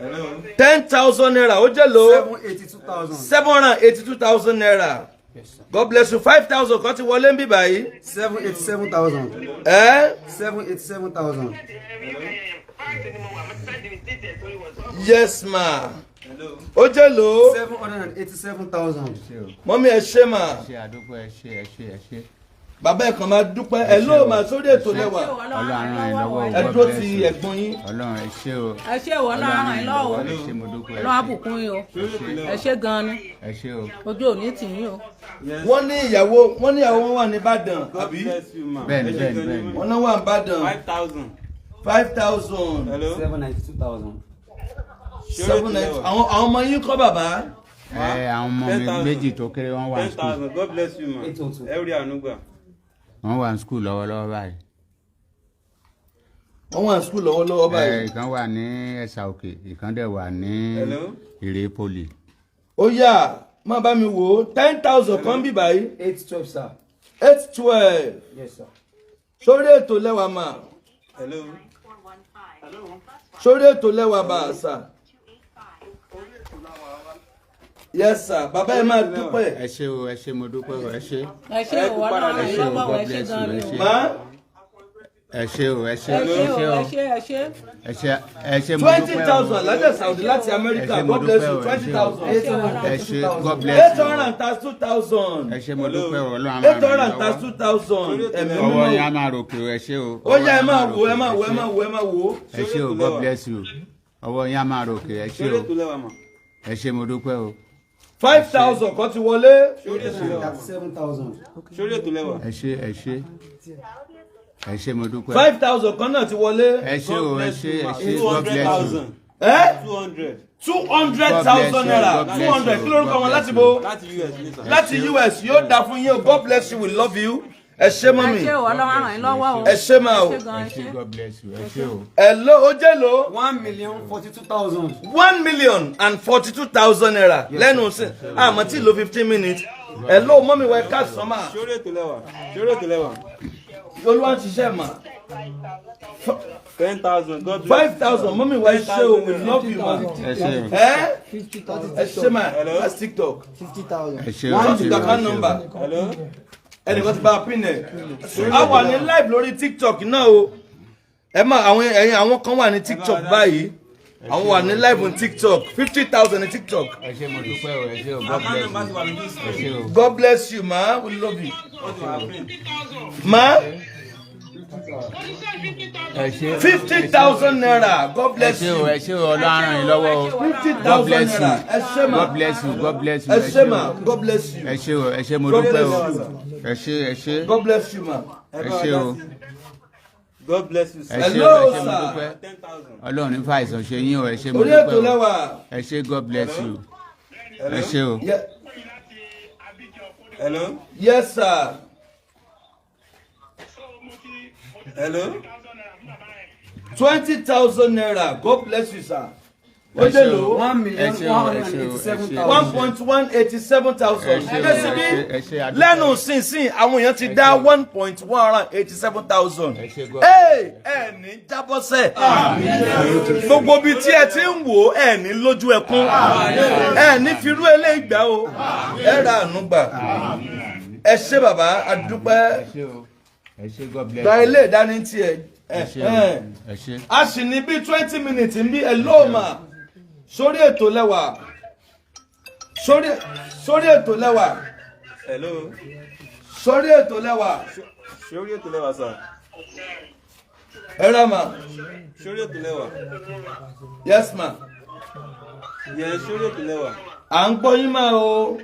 Hello.
10,000 naira. Ó jẹ́ lò ó.
782,000.
782,000 naira. God bless you. 5,000 kan ti wọlé ń bì báyìí.
787,000.
Ẹ
787,000.
Yes, ma.
Hello.
Ó jẹ́ lò ó.
787,000.
Ẹ ṣé o.
Mọ́mí, ẹ ṣé mà.
Ẹ ṣé, àdúpẹ́, ẹ ṣé, ẹ ṣé, ẹ ṣé.
Bàbá ẹ̀ kàn máa dúpẹ́. Ẹ ló mà sórí ètò lẹ́wà.
Ọlọ́run á ràn yín lọ́wọ́ o.
Ẹ
God
dúró
bless
ti
you.
ẹ̀gbọ́n yín.
Ọlọ́run, ẹ ṣé o.
Ẹ ṣé o, Ọlọ́run á ràn yín lọ́wọ́.
Ẹ ṣé, mo dúpẹ́.
Ọlọ́run á bùkún yín o. Ẹ ṣé gan ni.
Ẹ ṣé o.
Ojú òní tì yín o.
Yes.
Wọ́n ní ìyàwó wọn wà ní Ìbàdàn,
God
àbí?
bless you, ma.
Bẹ́ẹ̀ni,
Ẹ ṣé
bẹ́ẹ̀ni,
gan ni.
bẹ́ẹ̀ni.
Wọ́n náà wà ní Ìbàdàn.
5,000.
5,000.
Hello.
792,000.
Seven nine. Àwọn ọmọ yín kọ́, bàbá?
Ẹ àwọn ọmọ mi
10,000.
méjì tó kéré, wọ́n wà ní
ten
school.
thousand. God bless you, ma.
802.
Ẹ rí àánú gbà.
Wọ́n wà ní school lọ́wọ́lọ́wọ́ báyìí.
Wọ́n wà ní school lọ́wọ́lọ́wọ́
Ẹ
báyìí.
ìkan wà ní Ẹ̀sà Òkè, ìkan dẹ̀ wà ní
Hello.
Ìrè Poli.
Ó yá, má bá mi wò ó. 10,000 kan bí báyìí.
812, sir.
812.
Yes, sir.
Sórí ètò lẹ́wà mà.
Hello.
Sórí ètò lẹ́wà bá a sà. Yes sir, bàbá ẹ máa dúpẹ́.
Ẹ ṣé o, ẹ ṣé, mo dúpẹ́ o, ẹ ṣé.
Ẹ ṣé o, Ọlọ́run
Ẹ ṣé o,
lọ́wọ́ o,
God
ẹ ṣé
bless
gan
you,
ni
ẹ
o.
ṣé.
Má
Ẹ ṣé o, ẹ ṣé,
Ẹ
ẹ
ṣé
ṣé
o,
o,
ẹ ṣé, ẹ ṣé.
ẹ ṣé, ẹ ṣé, mo
twenty
dúpẹ́ o.
thousand Alájà Saudi láti Amẹ́ríkà.
Ẹ ṣé, mo
God bless
dúpẹ́
you.
o, ẹ
Twenty
ṣé o.
thousand.
Ẹ ṣé, God bless
832,000.
you. Ẹ ṣé, mo dúpẹ́ o, Ọlọ́run á máa
Eight
ràn
hundred
yín
and
lọ́wọ́.
32,000. Ẹ̀mí
Ọwọ́ yín á
mímọ́.
máa ròkè o, ẹ ṣé o.
Ó yá, ẹ máa wò, ẹ máa wò, ẹ máa wò, ẹ máa wò.
Ẹ ṣé o, God bless you. Ọwọ́ yín á máa ròkè, ẹ ṣé
Sórí
o.
ètò lẹ́wà mà.
Ẹ ṣé, mo dúpẹ́ o.
5,000 kan ti wọlé.
Sórí ètò lẹ́wà.
37,000.
Sórí ètò lẹ́wà.
Ẹ ṣé, ẹ ṣé, ẹ ṣé, mo dúpẹ́.
5,000 kan náà ti wọlé.
Ẹ ṣé o, ẹ ṣé, ẹ ṣé,
Two
God
hundred
bless you.
thousand.
Ẹ
200.
200,000 naira.
God bless you.
200. Kí lórúkọ wọn láti bo?
Láti US ní sà.
Láti US. Yóò dáa fún yín o. God bless you, we love you. Ẹ ṣé
Ẹ
mọ́mì.
ṣé o, Ọlọ́run á ràn yín lọ́wọ́ o.
Ẹ ṣé máa o.
Ẹ ṣé gan,
Ẹ
ẹ
ṣé,
ṣé.
God bless you, ẹ ṣé o.
Ẹ ló ó jẹ́ ló.
1,042,000.
1,042,000 naira lẹ́nu sí àmọ́ tí lo 15 minutes. Ẹ ló mọ́mì wẹ ká sàn máa.
Sórí ètò lẹ́wà. Sórí ètò lẹ́wà.
Olúwa ń ṣiṣẹ́ mà.
10,000. God bless.
5,000, mọ́mì wẹ ṣé o, we love you ma.
Ẹ ṣé o.
Ẹ ẹ ṣé mà, that's TikTok.
50,000.
Ẹ ṣé o, ẹ
Wọ́n ti
ṣé
gba
o, ẹ
account
ṣé o.
number.
Hello.
Ẹnìkan ti bá a pin ẹ̀. A wà ní live lórí TikTok náà o. Ẹ má àwọn ẹ̀yin àwọn kan wà ní TikTok báyìí. Àwọn wà ní live on TikTok. 50,000 ní TikTok.
Ẹ ṣé, mo dúpẹ́ o, ẹ ṣé o, God
Account
bless
number ti
you.
wà lójú
Ẹ
screen.
ṣé o.
God bless you ma, we love you.
Ó ti wà print.
Ma.
Ẹ ṣé.
50,000 naira, God
Ẹ
bless
ṣé o,
you.
ẹ ṣé o, Ọlọ́run á ràn yín lọ́wọ́ o.
Fifty
God
thousand
bless
naira.
you.
Ẹ ṣé ma.
God bless you, God bless you.
Ẹ ṣé ma, God bless you.
Ẹ ṣé o, ẹ ṣé, mo
God
dúpẹ́ o.
bless you.
Ẹ ṣé, ẹ ṣé.
God bless you ma.
Ẹ ṣé o.
God bless you
Ẹ
sir.
ṣé o,
Hello,
ẹ ṣé, mo
sir.
dúpẹ́.
10,000.
Ọlọ́run ní fàìsàn ṣe yín o, ẹ ṣé, mo
Orí ètò
dúpẹ́ o.
lẹ́wà.
Ẹ ṣé, God bless you. Ẹ ṣé o.
Hello.
Yes sir.
Hello.
20,000 naira, God bless you sir. Ó
Ẹ
jẹ́
ṣé
lò
o.
One
Ẹ
million
ṣé
one
o, ẹ
hundred and
ṣé o, ẹ
eighty-seven
ṣé.
thousand.
1.187 thousand.
Ẹ ṣé o,
Kẹ́sì bí
ẹ ṣé, a dúpẹ́.
lẹ́nu sínsìn àwọn èèyàn ti dá 1.187 thousand.
Ẹ ṣé, God.
Ẹ ẹ ní jábọ́sẹ̀. Gbogbo ibi tí ẹ ti ń wò ó, ẹ ní lójú ẹkún. Ẹ ní firú eléyìí gbà o. Ẹ ra àánú gbà. Ẹ ṣé bàbá, a dúpẹ́.
Ẹ ṣé o, ẹ ṣé, God bless
Gba
you.
ilé ìdání tiẹ̀.
Ẹ ṣé o, ẹ ṣé.
A sì ní bí 20 minutes ń bí ẹ lóòmà sórí ètò lẹ́wà. Sórí ètò lẹ́wà.
Hello.
Sórí ètò lẹ́wà.
Sórí ètò lẹ́wà sà.
Ẹ rà mà.
Sórí ètò lẹ́wà.
Yes ma.
Yẹn sórí ètò lẹ́wà.
À ń gbọ́ yín máa o.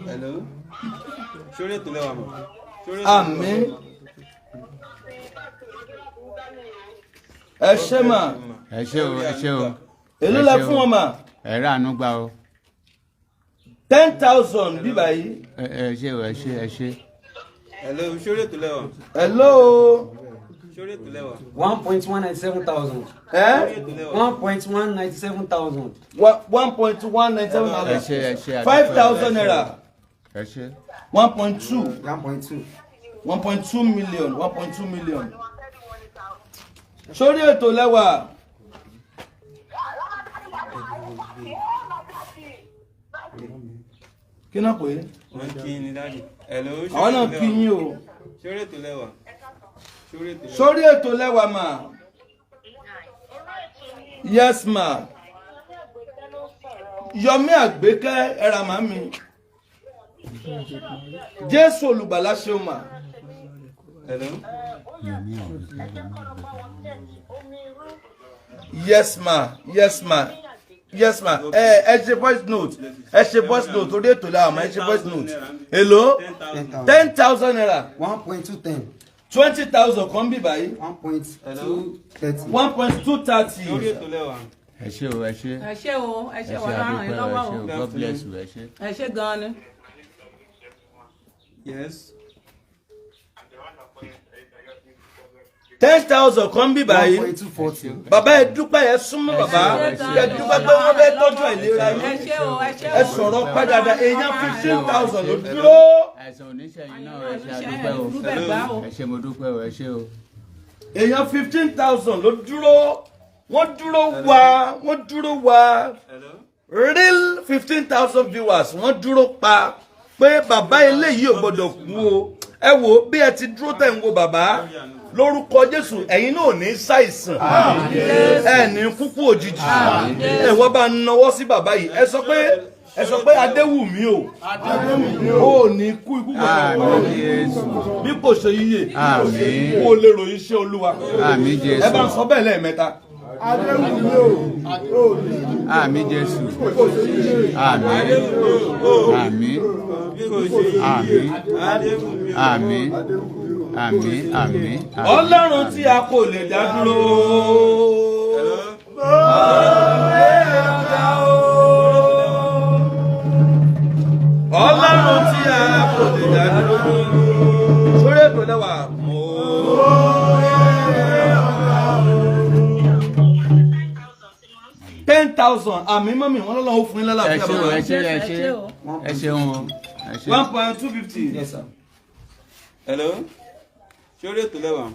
Hello. Sórí ètò lẹ́wà mà. Sórí ètò lẹ́wà.
Àmín. Ẹ ṣé mà.
Ẹ ṣé o, ẹ ṣé o.
Èló
Ẹ
lẹ
ṣé
fún
o.
wọn mà?
Ẹ rà àánú gbà o.
10,000 bíbá yìí.
Ẹ ṣé o, ẹ ṣé, ẹ ṣé.
Hello. Sórí ètò lẹ́wà.
Hello.
Sórí ètò lẹ́wà.
1.197 thousand.
Ẹ
1.197 thousand.
1.197
Ẹ ṣé, ẹ ṣé, a dúpẹ́ o,
5,000
ẹ ṣé o.
naira.
Ẹ ṣé.
1.2.
1.2.
1.2 million, 1.2 million. Sórí ètò lẹ́wà. Kí náà pé?
Wọ́n kí ni dáàdì. Hello.
Àwọn náà kí yín o.
Sórí ètò lẹ́wà. Sórí ètò lẹ́wà.
Sórí ètò lẹ́wà mà. Yes ma. Yọmí Àgbékẹ́, ẹ̀rà màmí. Jésù olùgbàlà ṣeun mà.
Hello.
Yes ma, yes ma, yes ma. Ẹ ẹ ṣe voice note, ẹ ṣe voice note. Orí ètò lẹ́wà mà, ẹ ṣe voice note. Èló?
10,000.
10,000 naira.
1.210.
20,000 kan bí báyìí.
1.230.
1.230.
Sórí ètò lẹ́wà.
Ẹ ṣé o, ẹ ṣé.
Ẹ ṣé o, ẹ ṣé
Ẹ
o,
ṣé,
Ọlọ́run á ràn yín
a dúpẹ́ o, ẹ
lọ́wọ́
ṣé
o.
o, God bless you, ẹ ṣé.
Ẹ ṣé gan ni.
Yes.
10,000 kan bí báyìí.
1.240.
Bàbá, ẹ dúpẹ́, ẹ súnmọ́ bàbá, ẹ dúpẹ́ pé wọ́n fẹ́ tọ́jú àìlera
Ẹ
yín.
ṣé o, ẹ ṣé o.
Ẹ sọ̀rọ̀ pẹ́ dáadáa, èèyàn 15,000 ló dúró.
Àìsàn oníṣẹ́yìn náà, ẹ ṣé, a dúpẹ́ o.
Ẹ
Ẹ ṣé, mo dúpẹ́ o, ẹ ṣé o.
Èèyàn 15,000 ló dúró, wọ́n dúró wá, wọ́n dúró wá. Real 15,000 viewers, wọ́n dúró pa pé bàbá eléyìí ò gbọ́dọ̀ kú o. Ẹ wò bí ẹ ti dúró tẹ̀ ń wo bàbá, lórúkọ Jésù, ẹ̀yin náà ò ní ṣàìsàn, ẹ ní kúkú òjijì. Ẹ wọ́n bá ń nawọ́ sí bàbá yìí, ẹ sọ pé Adéwùmí o, ò ní kú ikú kò
Àmín Jésù.
bí kò ṣe yíyè,
Àmín.
kó o lè ròyìn iṣẹ́ Olúwa.
Àmín Jésù.
Ẹ bá ń sọ bẹ́ẹ̀ lẹ́ẹ̀mẹ́ta.
Àmín Jésù. Àmín. Àmín. Àmín. Àmín. Àmín. Àmín.
Ọlọ́run tí a kò lè dá dúró. Ọlọ́run tí a kò lè dá dúró. Sórí ètò lẹ́wà mo. 10,000, àmín mummy, wọn lọ́lọ́run ó fún yín
Ẹ
lálàáfíà
ṣé o,
bàbá.
ẹ ṣé, ẹ ṣé. Ẹ ṣeun o. Ẹ ṣé.
1.250.
Yes, sir.
Hello. Sórí ètò lẹ́wà.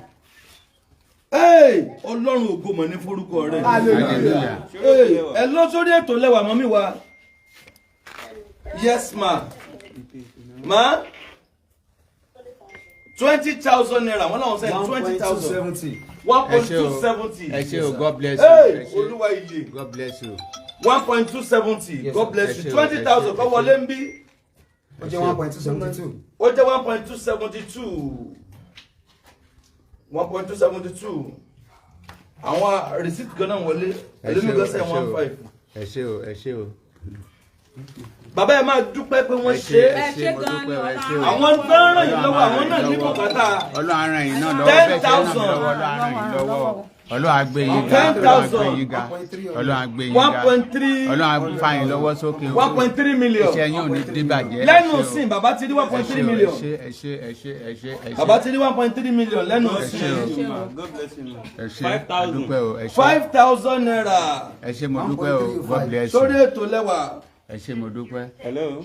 Hey, Ọlọ́run, ògo mọ̀ ní forúkọ rẹ̀.
Hallelujah.
Sórí ètò
Hey,
lẹ́wà.
ẹ lọ sórí ètò lẹ́wà, mummy wa. Yes ma. Ma, ₦20,000, wọ́n làwọn sẹ́yìn 20,000.
1.270.
One
Ẹ
point
ṣé
two
o.
seventy.
Ẹ ṣé o, God bless you.
Hey,
Ẹ ṣé.
Olúwa iye.
God bless you.
1.270. God bless
Ẹ
you.
ṣé o,
20,000
ẹ ṣé,
kọ́
ẹ ṣé.
wọlé ń bí.
Ó jẹ́ 1.272.
Ó jẹ́ 1.272. 1.272. Àwọn receipt gan náà wọlé.
Ẹ ṣé
Ẹlòmíì
o,
gan
ẹ
sẹ́yìn
ṣé
one
o.
five.
Ẹ ṣé o, ẹ ṣé o.
Bàbá, ẹ máa dúpẹ́ pé wọ́n
Ẹ
ṣe
ṣé,
é.
ẹ ṣé, mo dúpẹ́ o, ẹ ṣé o.
Àwọn tó ń ràn yín lọ́wọ́, àwọn náà ní bùkátà.
Ọlọ́run á ràn yín náà lọ́wọ́.
Ten
Bẹ́ẹ̀ ṣe ń ràn mí
thousand.
lọ́wọ́, Ọlọ́run á ràn yín lọ́wọ́. Ọlọ́run á gbé yín ga. Ọlọ́run á gbé yín ga. Ọlọ́run á gbé yín
One
ga.
point three.
Ọlọ́run á fà yín lọ́wọ́ sókè o.
1.3 million.
Iṣẹ́ yín ò ní díbàjẹ́.
Lẹ́nu
Ẹ ṣé o.
sìn, bàbá ti rí one
Ẹ
point
ṣé
three
o, ẹ
million.
ṣé, ẹ ṣé, ẹ ṣé, ẹ ṣé, ẹ ṣé.
Bàbá ti rí 1.3 million lẹ́nu
Ẹ ṣé
sìn.
o.
God bless you, ma.
Ẹ ṣé,
5,000.
àdúpẹ́ o, ẹ ṣé.
₦5,000.
Ẹ ṣé, mo dúpẹ́ o, God bless you.
Sórí ètò lẹ́wà.
Ẹ ṣé, mo dúpẹ́.
Hello.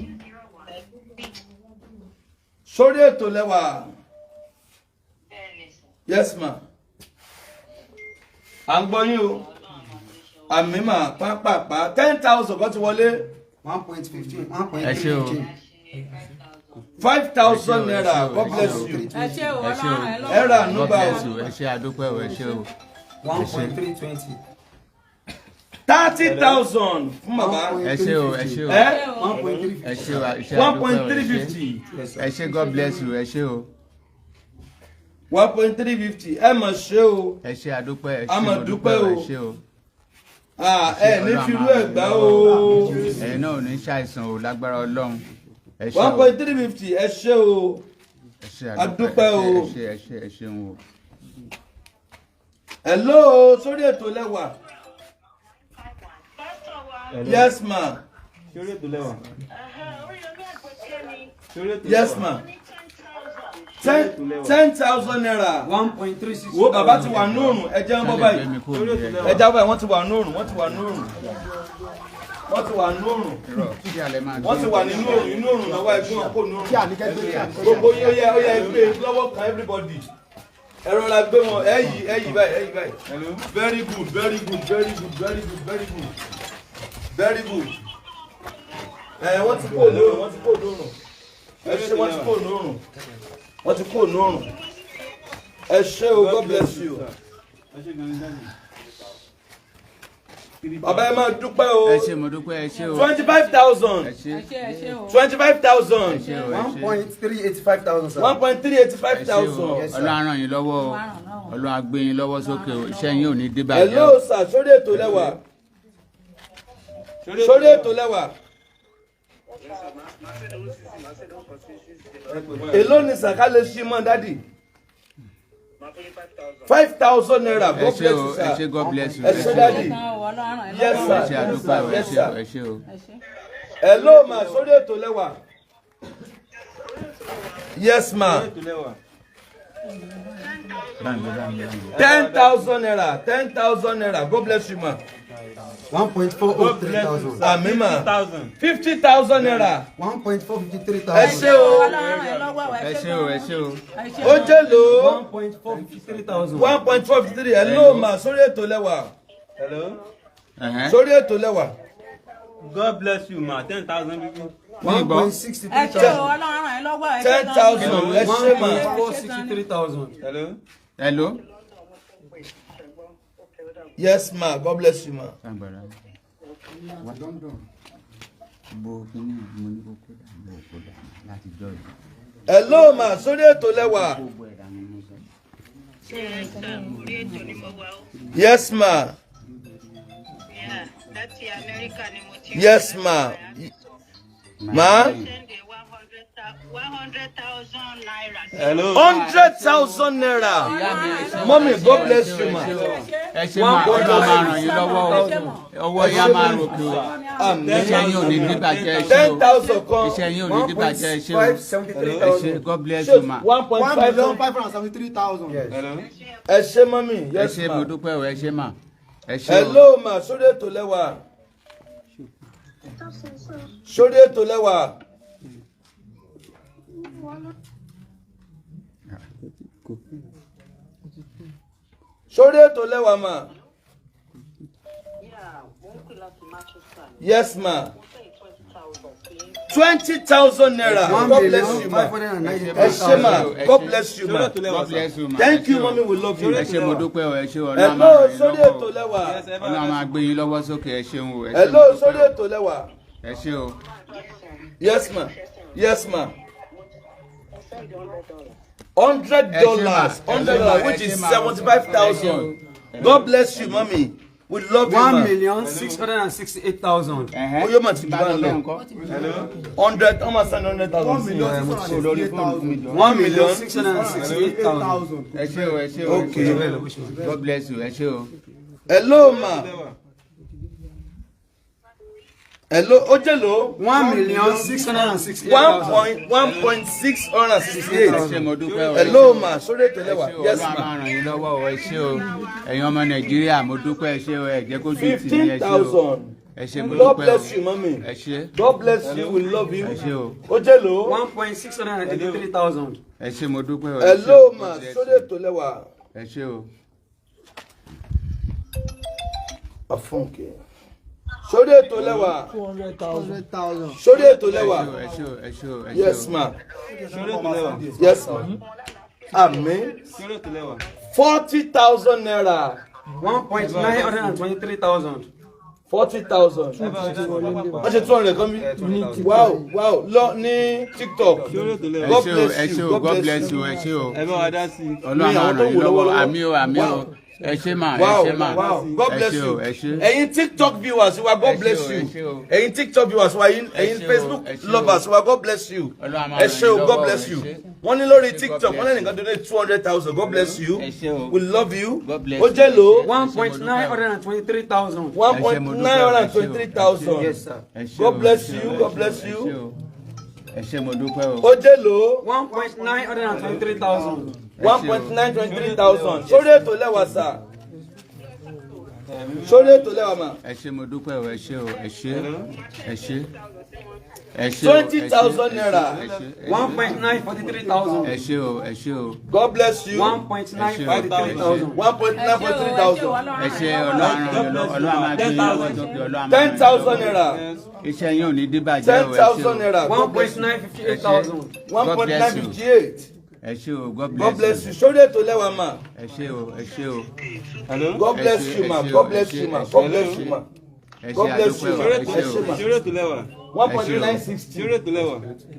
Sórí ètò lẹ́wà. Yes ma, à ń gbọ́ yín o. Àmín mà. Pápápá, 10,000 kan ti wọlé.
1.15, one point
Ẹ
three
ṣé o.
fifteen.
₦5,000, God bless you.
Ẹ ṣé o.
Ẹ ṣé o.
Ọlọ́run ẹ
Ẹ rà
lọ́wọ́.
àánú
God
gbà o.
bless you. Ẹ ṣé, àdúpẹ́ o, ẹ ṣé o.
1.320.
30,000 fún bàbá.
Ẹ ṣé o, ẹ ṣé o.
Ẹ
1.3.
Ẹ ṣé o, ẹ ṣé,
one
àdúpẹ́
point
o,
three
ẹ ṣé.
fifty.
Yes, sir.
Ẹ ṣé, God bless you, ẹ ṣé o.
1.350, ẹ mọ̀ ṣe o.
Ẹ ṣé, àdúpẹ́, ẹ
A
ṣé,
mà
mo
dúpẹ́
dúpẹ́ o,
o.
ẹ ṣé o.
Ah, ẹ ní firú ẹ̀ gbá o.
Ẹ̀yin náà ò ní ṣàìsàn o, lágbára Ọlọ́run. Ẹ ṣé
One
o.
point three fifty, ẹ ṣé o.
Ẹ ṣé,
Àdúpẹ́ o.
ẹ ṣé, ẹ ṣé, ẹ ṣeun o.
Hello, sórí ètò lẹ́wà. Yes ma.
Sórí ètò lẹ́wà. Sórí ètò
Yes
lẹ́wà.
ma, ₦10,000.
1.36.
Wo, bàbá ti wà nóòrùn, ẹ jẹ́ ń bọ́ báyìí.
Gbé mi kúrò níbi ẹjọ́.
Ẹ jábọ̀ ẹ̀, wọ́n ti wà nóòrùn, wọ́n ti wà nóòrùn, wọ́n ti wà nóòrùn.
Irọ́, kí alẹ́ máa
Wọ́n ti wà nínú òrùn, inú òrùn náà wá, ẹgbẹ́ wọn kò nóòrùn. Gbogbo yín, ó yẹ, ó yẹ, gbé lọ́wọ́ kan, everybody. Ẹ rọra gbé wọn, ẹ yí, ẹ yí báyìí, ẹ yí báyìí. Very good, very good, very good, very good, very good, very good. Ẹ wọ́n ti kó lóòrùn, wọ́n ti kó lóòrùn. Ẹ ṣé, wọ́n ti kó lóòrùn, wọ́n ti kó lóòrùn. Ẹ ṣé o, God bless you.
Ẹ ṣé gan ni, daddy.
Bàbá, ẹ máa dúpẹ́ o.
Ẹ ṣé, mo dúpẹ́, ẹ ṣé o.
25,000.
Ẹ ṣé.
Ẹ ṣé, ẹ ṣé o.
25,000.
Ẹ ṣé o, ẹ
One
ṣé.
point three eighty five thousand, sir.
1.385
Ẹ ṣé o.
thousand.
Ọlọ́run á ràn yín lọ́wọ́ o. Ọlọ́run á gbé yín lọ́wọ́ sókè o. Iṣẹ́ yín ò ní díbàjẹ́ o.
Hello sir, sórí ètò lẹ́wà. Sórí ètò lẹ́wà. Èló ni sàká lè ṣí mọ́, daddy? ₦5,000.
Ẹ
God
ṣé
bless
o,
you
ẹ ṣé,
sir.
God bless you.
Ẹ ṣé, daddy. Yes
Ẹ
sir.
ṣé, àdúpẹ́ o, ẹ
Yes
ṣé
sir.
o, ẹ ṣé o.
Hello ma, sórí ètò lẹ́wà. Yes ma.
Sórí ètò lẹ́wà.
Báńgbé, báńgbé, báńgbé.
₦10,000, ₦10,000. God bless you ma.
1.403 thousand.
Àmín mà. 50,000 naira.
1.453 thousand.
Ẹ ṣé o.
Ẹ ṣé o, ẹ ṣé o.
Ó jẹ́ lò ó.
1.453 thousand.
1.453. Hello mà, sórí ètò lẹ́wà.
Hello.
Sórí ètò lẹ́wà.
God bless you ma, 10,000 people.
1.63
Ẹ ṣé o,
thousand.
Ọlọ́run ràn yín lọ́wọ́, ẹ ṣé
Ten
gan ni.
thousand. Ẹ ṣé mà.
1.463 thousand.
Hello.
Hello.
Yes ma, God bless you ma.
Bo kíní mo ní kó kó dànù, mo kó dànù láti jọ yìí.
Hello mà, sórí ètò lẹ́wà.
Gbogbo ẹ̀dá ni mo sọ.
Orí ètò ni mo wà ó.
Yes ma.
Yeah, láti Amẹ́ríkà ni mo ti.
Yes ma. Ma.
Send 100,000 naira.
Hello.
100,000 naira. Mummy, God bless you ma.
Ẹ ṣé mà, Ọlọ́run máa ràn yín lọ́wọ́ o. Ọwọ́ yín á máa ròkè o. Iṣẹ́ yín ò ní díbàjẹ́, ẹ ṣé
Ten
o.
thousand kan.
Iṣẹ́ yín ò ní díbàjẹ́, ẹ ṣé o.
573
Ẹ ṣé,
thousand.
God bless you ma.
One point
One
five.
million 573,000.
Hello.
Ẹ ṣé mummy.
Ẹ
Yes
ṣé,
ma.
mo dúpẹ́ o, ẹ ṣé mà. Ẹ ṣé o.
Hello mà, sórí ètò lẹ́wà. Sórí ètò lẹ́wà. Sórí ètò lẹ́wà mà. Yes ma. 20,000 naira.
One
God bless
million
you ma.
593
Ẹ ṣé ma.
thousand.
God bless you ma.
God bless you ma.
Thank
Ẹ
you
ṣé o.
mommy, we love you.
Ẹ ṣé, mo dúpẹ́ o, ẹ ṣé o. Ọlọ́run á máa
Hello
ràn yín
sórí
lọ́wọ́
ètò
o.
lẹ́wà.
Ọlọ́run á máa gbé yín lọ́wọ́ sókè, ẹ ṣeun o. Ẹ ṣé, mo
Hello
dúpẹ́
sórí
o.
ètò lẹ́wà.
Ẹ ṣé o.
Yes ma. Yes ma. $100,
Ẹ ṣé ma.
$100, which
Ẹ ṣé
is
ma.
75,000. God bless you mommy. We love you
One
ma.
million 668,000.
Ẹ̀hẹ́n.
Ó yóò mà ti jù bá ń lọ.
Ńkọ́?
Hundred, ọmọ sàn 100,000.
1,668,000.
1,668,000.
Ẹ ṣé o, ẹ ṣé o.
Okay.
God bless you, ẹ ṣé o.
Hello ma. Hello, ó jẹ́ lò.
1,668,000.
1.1.668.
Ẹ ṣé, mo dúpẹ́ o.
Hello ma, sórí ètò lẹ́wà.
Ẹ ṣé o,
Yes
Ọlọ́run á
ma.
máa ràn yín lọ́wọ́ o, ẹ ṣé o. Ẹ̀yin ọmọ Nàìjíríà, mo dúpẹ́, ẹ ṣé o, ẹ jẹ́ kó dùn tì yín,
Fifteen
ẹ ṣé o.
thousand.
Ẹ ṣé, mo
God
dúpẹ́ o.
bless you mommy.
Ẹ ṣé.
God bless you, we love you.
Ẹ ṣé o.
Ó jẹ́ lò.
1.683 thousand.
Ẹ ṣé, mo dúpẹ́ o. Ẹ ṣé
Hello
o.
ma,
God bless
sórí
you.
ètò lẹ́wà.
Ẹ ṣé o.
Àfọ̀nkẹ́. Sórí ètò lẹ́wà.
200,000.
Sórí ètò
Ẹ ṣé
lẹ́wà.
o, ẹ ṣé o, ẹ ṣé o, ẹ ṣé
Yes
o.
ma.
Sórí ètò lẹ́wà.
Yes ma. Àmín.
Sórí ètò lẹ́wà.
40,000 naira.
1.923 thousand.
40,000. Wọ́n ṣe 200 kan bí. Wow, lọ ní TikTok.
Sórí ètò lẹ́wà.
Ẹ
God
ṣé o,
bless
ẹ
you,
ṣé o,
God
God
bless
bless you, ẹ ṣé o.
Ẹ bá wa dá sí i.
Ọlọ́run á
Ní
máa
àwọn tó
ràn yín
wò
lọ́wọ́.
lọ́wọ́lọ́wọ́.
Àmín o, àmín o.
Wow.
Ẹ ṣé mà, ẹ
Wow,
ṣé mà.
wow, God
Ẹ
bless
ṣé o,
you.
ẹ ṣé.
Ẹ̀yin TikTok viewers wa, God
Ẹ ṣé
bless
o,
you.
ẹ ṣé o.
Ẹ̀yin TikTok viewers wa, ẹ̀yin
Ẹ ṣé o,
Facebook
ẹ ṣé o.
lovers wa, God bless you.
Ọlọ́run á máa
Ẹ
ràn
ṣé
yín
o, God
lọ́wọ́,
bless
ẹ
you.
ṣé.
Wọ́n ní lórí
God
TikTok, wọ́n
bless
lẹ́nìkan donate 200,000. God bless you.
Ẹ ṣé o.
We love you.
God bless
Ó
you.
jẹ́ lò ó.
1.923 thousand.
1.923 thousand.
Yes sir.
Ẹ ṣé
God
o,
bless
ẹ ṣé
you,
o,
God
ẹ ṣé
bless
o,
you.
ẹ ṣé o. Ẹ ṣé, mo dúpẹ́ o.
Ó jẹ́ lò ó.
1.923 thousand.
1.923 thousand. Sórí ètò lẹ́wà sà. Sórí ètò lẹ́wà mà.
Ẹ ṣé, mo dúpẹ́ o, ẹ ṣé o, ẹ ṣé, ẹ ṣé, ẹ ṣé o,
20,000 naira.
ẹ ṣé, ẹ ṣé.
1.943 thousand.
Ẹ ṣé o, ẹ ṣé o.
God bless you.
1.943 thousand.
1.943 thousand.
Ẹ ṣé, Ọlọ́run á ràn yín lọ́wọ́, Ọlọ́run á máa gbé yín lọ́wọ́ sókè, Ọlọ́run á máa ràn yín
10,000
lọ́wọ́.
naira.
Iṣẹ́ yín ò ní díbàjẹ́
Ten
o, ẹ ṣé
thousand
o.
naira.
One
God
point
bless you.
nine fifty eight thousand.
One
God
point nine
bless you.
58.
Ẹ ṣé o, God
God
bless
bless
you.
you. Sórí ètò lẹ́wà mà.
Ẹ ṣé o, ẹ ṣé o.
Hello.
God
Ẹ
bless
ṣé,
you
ẹ
ma.
ṣé o,
God
ẹ
bless
ṣé,
you ma.
ẹ ṣé,
God
ẹ
bless
ṣé.
you ma.
Ẹ ṣé,
God bless
àdúpẹ́
you
o,
ma.
ẹ ṣé
Ẹ ṣé
o.
ma.
Sórí ètò lẹ́wà.
1.960.
Sórí ètò lẹ́wà.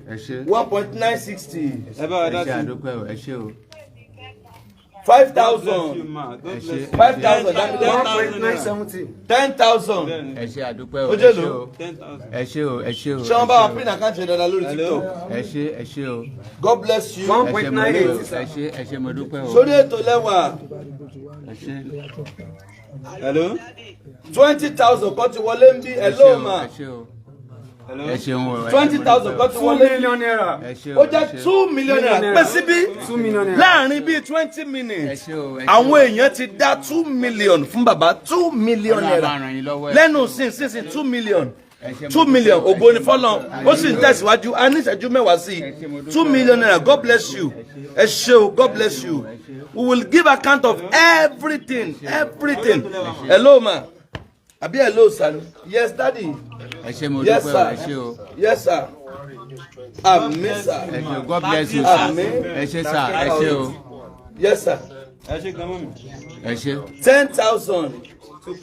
Ẹ ṣé.
1.960.
Ẹ bá wa
Ẹ
dá
ṣé,
sí i.
àdúpẹ́ o, ẹ ṣé o.
Five
God bless you
thousand.
ma. God
Ẹ
bless
ṣé.
you.
5,000.
1.970.
10,000.
Ẹ ṣé, àdúpẹ́ o,
Ó
ẹ
jẹ́
ṣé
lò.
o.
10,000.
Ẹ ṣé o, ẹ ṣé o.
Ṣé wọ́n bá wa pín àkáǹtì yẹn dáadáa lórí
Hello.
TikTok?
Ẹ ṣé, ẹ ṣé o.
God bless you.
One
Ẹ ṣé,
point
mo
nine
dúpẹ́ o.
eight.
Ẹ ṣé, ẹ ṣé, mo dúpẹ́ o.
Sórí ètò lẹ́wà.
Ẹ ṣé.
Hello.
20,000 kan ti wọlé ń bí.
Ẹ ṣé
Hello
o,
ma.
ẹ ṣé o. Ẹ ṣeun o.
20,000 kan ti
2
wọlé.
million naira.
Ẹ ṣe o.
Ó jẹ́ 2 million naira pé síbí
2 million naira.
láàrin bíi twenty
Ẹ
minutes.
ṣe o. Ẹ ṣe o.
Àwọn èèyàn ti dá 2 million fún bàbá, 2 million
Ọlọ́run á
naira
máa ràn yín lọ́wọ́.
lẹ́nu sínsìnsìn, 2 million.
Ẹ ṣé, mo
2 million.
dúpẹ́.
Ògo ni fọ́lọ́run. Ó sì ń tẹ̀síwájú, a ní ìṣẹ́jú 10 sí i. 2 million naira. God bless you. Ẹ ṣé o. God bless you. We will give account of everything, everything. Hello ma, àbí hello sir? Yes, daddy.
Ẹ ṣé, mo
Yes
dúpẹ́ o.
sir.
Ẹ ṣé o.
Yes sir. Àmín sir.
Ẹ ṣé o. God bless you sir.
Àmín.
Ẹ ṣé sir, ẹ ṣé o.
Yes sir.
Ẹ ṣe gan mọ́mì.
Ẹ ṣé.
10,000.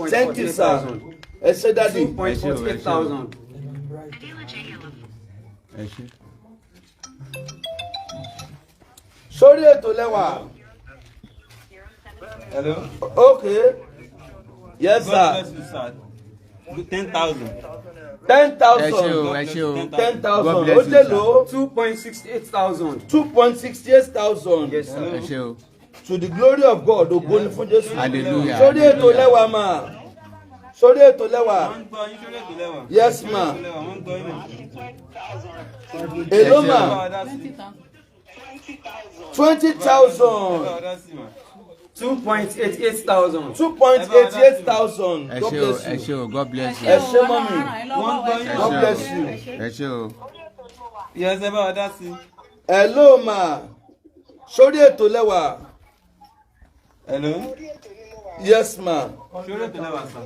Thank you sir. Ẹ ṣé daddy.
2.48 thousand.
Ẹ ṣé.
Sórí ètò lẹ́wà.
Hello.
Okay, yes
God
sir.
bless you sir. 10,000.
Ten
Ẹ ṣé
thousand.
o. Ẹ ṣé o.
10,000.
God bless
Ó
you,
dé
sir.
lò
2.68 thousand.
2.68 thousand.
Yes sir.
Ẹ ṣé o.
To the glory of God. Ògo ni fún Jésù.
Hallelujah.
Sórí ètò lẹ́wà mà, sórí ètò lẹ́wà.
Wọ́n ń gbọ́ yín sórí ètò lẹ́wà.
Yes ma.
Sórí ètò lẹ́wà, wọ́n ń gbọ́ yín mà.
Èló
Ẹ ṣé
mà?
Ẹ bá wa dá sí.
20,000.
Ẹ bá wa dá sí mà.
2.88 thousand.
2.88 thousand.
Ẹ
God
ṣé o.
bless
Ẹ
you.
ṣé o. God bless you.
Ẹ ṣé mọ́mì.
Wọ́n ń gbọ́ yín.
God bless you.
Ẹ ṣé o.
Yes, ẹ bá wa dá sí.
Hello ma, sórí ètò lẹ́wà.
Hello.
Yes ma.
Sórí ètò lẹ́wà sir.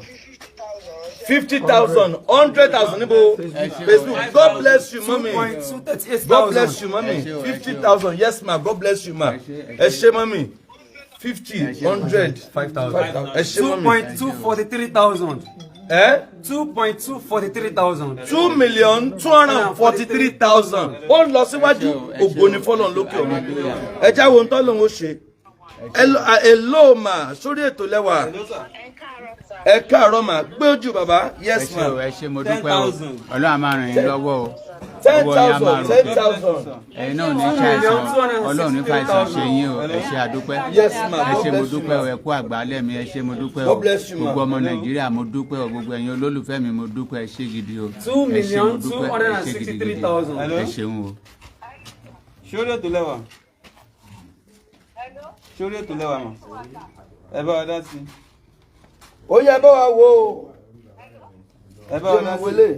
50,000, 100,000 níbo?
Ẹ ṣé o.
Facebook. God bless you mọ́mì.
2.38
God bless
thousand.
you mọ́mì.
Ẹ ṣé o, ẹ ṣé o.
50,000. Yes ma, God bless you ma.
Ẹ ṣé, ẹ
Ẹ ṣé mọ́mì. 50, 100,
5,000.
5,000. Ẹ ṣé mọ́mì.
2.243 thousand.
Ẹ
2.243 thousand.
2,243,000. Ó ń lọ síwájú.
Ẹ ṣé o, ẹ ṣé
Ògo ni
o.
fọ́lọ́run lókè ọ̀run. Ẹ jáwọ́ ohun tọ́lọ́run ó ṣe. Hello ma, sórí ètò lẹ́wà.
Hello sir.
Ẹ káàárọ̀ mà. Gbé ojú bàbá.
Ẹ
Yes
ṣé o.
ma.
Ẹ ṣé, mo dúpẹ́ o.
10,000.
Ọlọ́run á máa ràn yín lọ́wọ́ o.
Ten
Ọwọ́ yín á máa
thousand.
ròkè.
10,000.
Ẹ̀yin náà ò ní ṣàìsàn, Ọlọ́run ní fàìsàn ṣe yín o. Ẹ ṣé, àdúpẹ́.
Yes ma.
Ẹ
God
ṣé, mo
bless you
dúpẹ́ o.
ma.
Ẹ kú àgbálẹ̀ mi. Ẹ ṣé, mo dúpẹ́ o.
God bless you ma.
Gbogbo ọmọ Nàìjíríà, mo dúpẹ́ o. Gbogbo ẹ̀yin olólùfẹ́ mi, mo dúpẹ́. Ẹ ṣé gidi o.
Two
Ẹ ṣé, mo
million
dúpẹ́.
two hundred
Ẹ
and
ṣé
sixty
gidigidi.
three thousand.
Ẹ ṣeun o.
Sórí ètò lẹ́wà. Sórí ètò lẹ́wà mà. Ẹ bá wa dá sí.
Ó yẹ bá wa wo.
Ẹ bá wa dá
Jẹ́ mi
sí.
wọlé.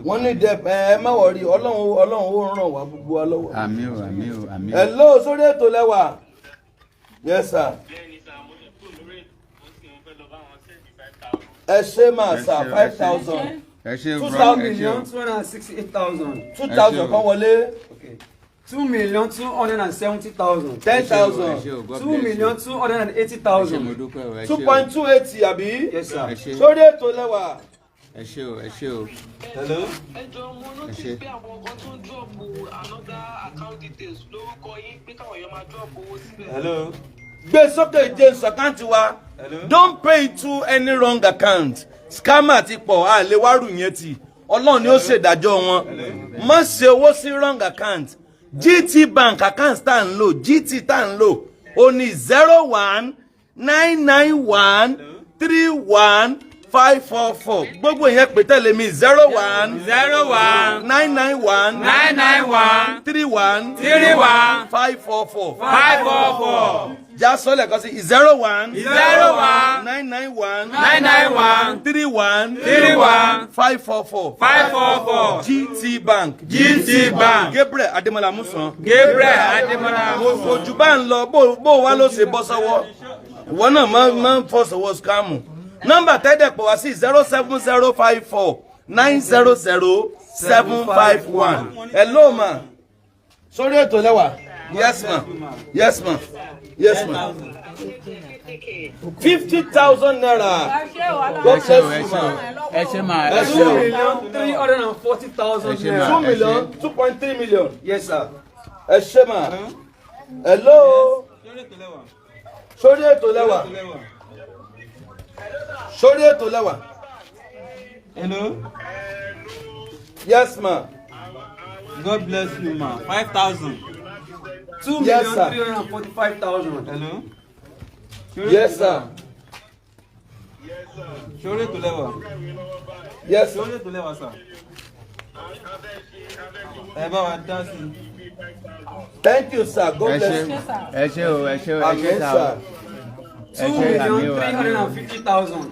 Wọ́n ní dep. Ẹ má worry, Ọlọ́run, Ọlọ́run ó ràn wá gbogbo wa lọ́wọ́.
Àmín o, àmín o, àmín o.
Hello, sórí ètò lẹ́wà. Yes sir.
Bẹ́ẹ̀ni sir, mo ti kúrò lórí ètò, mo sì ń fẹ́ lọ bá wọn send 5,000.
Ẹ ṣé mà
Ẹ
sir.
ṣé o, ẹ
Five
ṣé.
thousand.
Ẹ ṣé
Two
bro, ẹ
thousand
ṣé o.
2,268,000.
2,000 kan wọlé.
Okay. 2,270,000.
Ten
Ẹ ṣé
thousand.
o, God
Two
bless you.
million two hundred and eighty
Ẹ ṣé, mo
thousand.
dúpẹ́ o. Ẹ
Two
ṣé o.
point two eighty àbí?
Yes sir.
Ẹ ṣé.
Sórí ètò lẹ́wà.
Ẹ ṣé o. Ẹ ṣé o.
Hello.
Ẹ jọ, mo
Ẹ
notice
ṣé.
pé àwọn kan tún drop another account details lórúkọ yín pé káwọn èèyàn máa drop owó síbẹ̀.
Hello.
Gbé sókè, James, account wa.
Hello.
Don't pay to any wrong account. Scammer ti pọ̀, a lè wárù yẹn ti Ọlọ́run ni ó ṣèdájọ́ wọn. Má ṣe owó sí wrong account. GT Bank account tá à ń lò, GT tá à ń lò, ó ní 0199131544. Gbogbo yẹn pè tẹ̀lé mi: 01
01
991
991
31
31
544.
544.
Já sọ́lẹ̀ kan sí: 01
01
991
991
31
31
544.
544.
GT Bank.
GT Bank.
Gabriel Ademola Musan.
Gabriel Ademola.
Ojú bá ń lọ bó wá ló ṣe bọ́ sọ́wọ́, ìwọ náà máa ń fọ́ sọ́wọ́ scam. Nọ́mbà tẹ́dẹ̀ pọ̀ wá sí: 07054900751. Hello ma, sórí ètò lẹ́wà. Yes ma, yes ma, yes ma. 50,000 naira. God
Ẹ ṣé o.
bless
Ẹ
you
ṣé o.
ma.
Ẹ ṣé ma. Ẹ
Ẹ
ṣé
Two
o.
million 340,000
Ẹ ṣé
naira.
ma.
2 million, 2.3 million.
Yes sir.
Ẹ ṣé ma. Hello,
Sórí ètò lẹ́wà.
sórí ètò lẹ́wà.
Ètò lẹ́wà.
Sórí ètò lẹ́wà.
Hello.
Yes ma.
God bless you ma. 5,000.
Two
Yes,
million
sir.
345,000.
Hello.
Yes sir.
Ṣorí ètò lẹ́wà.
Yes sir.
Ṣorí ètò lẹ́wà sà. Ẹ bá wa dá sí i.
Thank you sir, God
Ẹ
bless
ṣé
you.
ẹ ṣé o, ẹ ṣé o, ẹ ṣé
Amen
sà o.
sir.
Ẹ
Two
ṣé, àmín
million
o,
three
àmín
hundred
o.
and fifty thousand.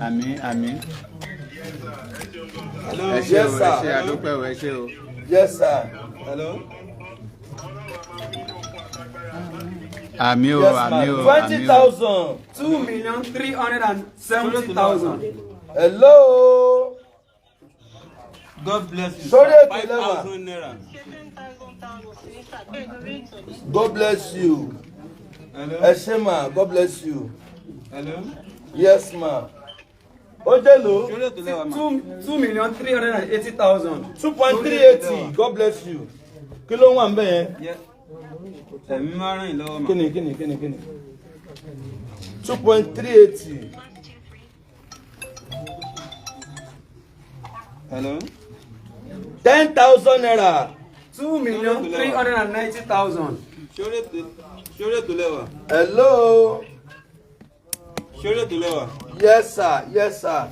Àmín, àmín.
Hello.
Ẹ ṣé
Yes
o, ẹ
sir.
ṣé, àdúpẹ́ o, ẹ ṣé o.
Yes sir.
Hello.
Àmín o,
Yes ma.
àmín o,
Twenty
àmín o.
thousand.
2,370,000.
Hello.
God bless you.
Sórí
sir.
ètò
Five
lẹ́wà.
thousand naira.
God bless you.
Hello.
Ẹ ṣé ma, God bless you.
Hello.
Yes ma. Ó jẹ́ lò.
Ṣorí ètò lẹ́wà mà.
2,380,000.
2.380. God bless you. Kí ló ń wà ń bẹ̀ yẹn?
Ẹ̀mí máa ràn yín lọ́wọ́ mà.
Kíni kíni kíni kíni. 2.380.
Hello.
10,000 naira.
2,390,000.
Ṣorí ètò lẹ́wà.
Hello.
Ṣorí ètò lẹ́wà.
Yes sir, yes sir.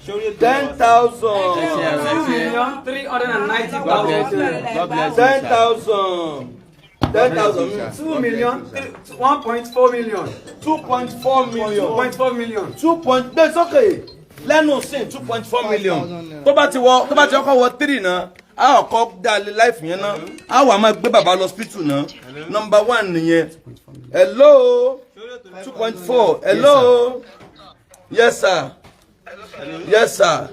Ṣorí ètò
Ten
lẹ́wà.
thousand.
Ẹ ṣé o, ẹ
Two
ṣé.
million three hundred and ninety
God bless
thousand.
you. God bless you,
Ten
sir.
thousand. 10,000.
2 million 1.4 million.
2.4 million.
2.4 million.
Two point gbé sókè lẹ́nu sin 2.4 million. Tó bá ti wọ, tó bá ti ọkọ̀ wọ three náà, a ọkọ̀ dá lé láìfù yẹn náà, a wà máa gbé bàbá lọ hospital náà. Number one nìyẹn. Hello. 2.4. Hello. Yes sir. Yes sir.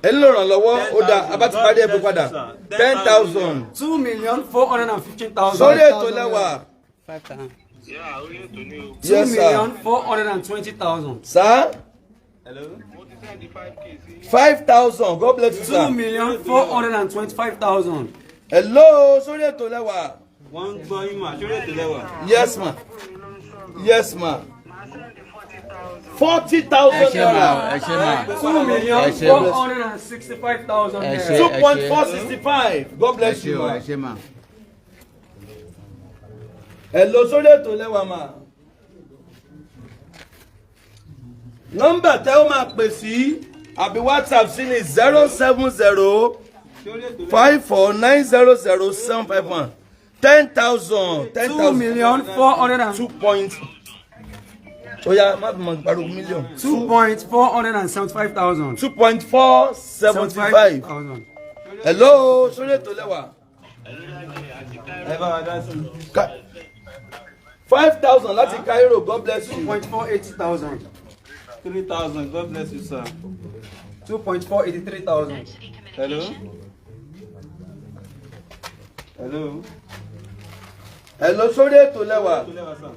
Ẹ nílò ìrànlọ́wọ́, ó dáa, a bá ti parí ẹ̀ pé padà. 10,000.
2,415,000.
Sórí ètò lẹ́wà.
Two
Yes sir.
million 420,000.
Sir.
Hello.
5,000. God bless you
Two
sir.
million 425,000.
Hello, sórí ètò lẹ́wà.
Wọ́n ń gbọ́ yín mà. Ṣorí ètò lẹ́wà.
Yes ma. Yes ma. 40,000
Ẹ ṣé mà,
naira.
ẹ ṣé mà.
Two million
Ẹ ṣé o.
465,000
Ẹ
naira.
ṣé.
2.465. God
Ẹ
bless
ṣé
you
o,
ma.
ẹ ṣé mà.
Hello, sórí ètò lẹ́wà ma. Nọ́mbà tẹ́ ó máa pè sí àbí WhatsApp sí ni 070
Ṣorí ètò lẹ́wà.
54900751. 10,000. Ten
Two
thousand.
million four hundred and
Two point. Oya má fi mọ̀ pariwo million.
2,475,000.
2.475.
Thousand.
Hello, sórí ètò lẹ́wà.
Ẹ bá wa dá sí i.
5,000 láti Cairo, God bless you.
2.480,000.
3,000. God bless you sir.
2.483,000.
Hello. Hello.
Hello, sórí ètò lẹ́wà.
Ètò lẹ́wà sir.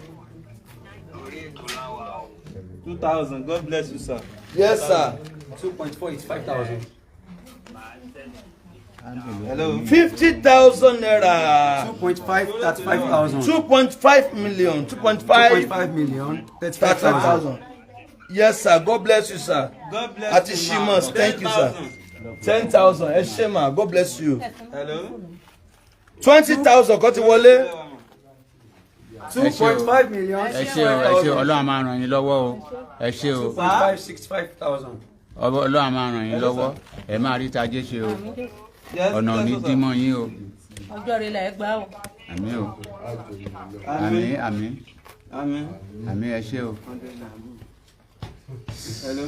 2,000. God bless you sir.
Yes sir.
2.485,000.
Hello.
50,000 naira.
2.535,000.
2.5 million. 2.5
2.5 million.
35
35,000.
thousand. Yes sir, God bless you sir.
God bless
Àti
you
Shimos,
ma.
thank you sir. 10,000. Ẹ ṣé ma, God bless you.
Hello.
20,000 kan ti wọlé.
2.5 million.
Ẹ ṣé o, ẹ ṣé o, Ọlọ́run á máa ràn yín lọ́wọ́ o. Ẹ ṣé o.
2.565,000.
Ọlọ́run á máa ràn yín lọ́wọ́. Ẹ máa rí tajé ṣe o.
Yes,
Ọ̀nà ò ní
yes, sir.
dí mọ́ yín o.
Ọjọ́ rẹ̀ lẹ̀ gbà o.
Àmín o. Àmín, àmín.
Àmín.
Àmín, ẹ ṣé o.
Hello.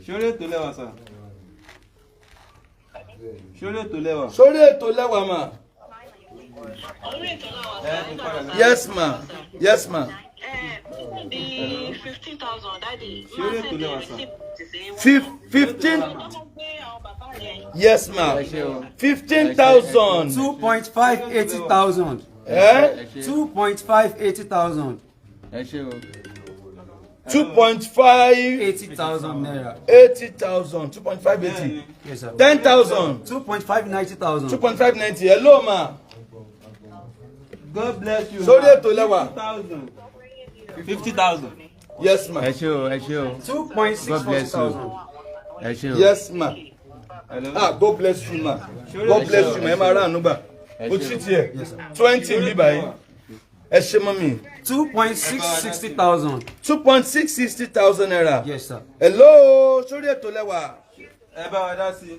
Ṣorí ètò lẹ́wà sir. Ṣorí ètò lẹ́wà.
Sórí ètò lẹ́wà ma.
Ẹ kò padà lọ.
Yes ma. Yes ma.
15,000 daddy.
Ṣorí ètò lẹ́wà sir.
15. Yes ma.
Ẹ ṣé o.
15,000.
2.580,000.
Eh?
Ẹ ṣé.
2.580,000.
Ẹ ṣé o.
2.5
80,000 naira.
80,000. 2.580.
Yes, sir.
10,000.
2.590,000.
2.590. Hello ma.
God bless you.
Sórí ètò lẹ́wà.
50,000.
Yes ma.
Ẹ ṣé o, ẹ ṣé o. God bless you.
2.640,000.
Ẹ ṣé o.
Yes ma.
Hello.
Ah, God bless you ma. God bless you ma. Ẹ máa rà ànúgbà.
Ẹ
O
ṣé
ti
o.
tiẹ̀. 20 bí báyìí. Ẹ ṣe mọ́mì.
2.6 60 thousand.
2.6 60 thousand naira.
Yes, sir.
Hello, sórí ètò lẹ́wà.
Ẹ bá wa dá sí i.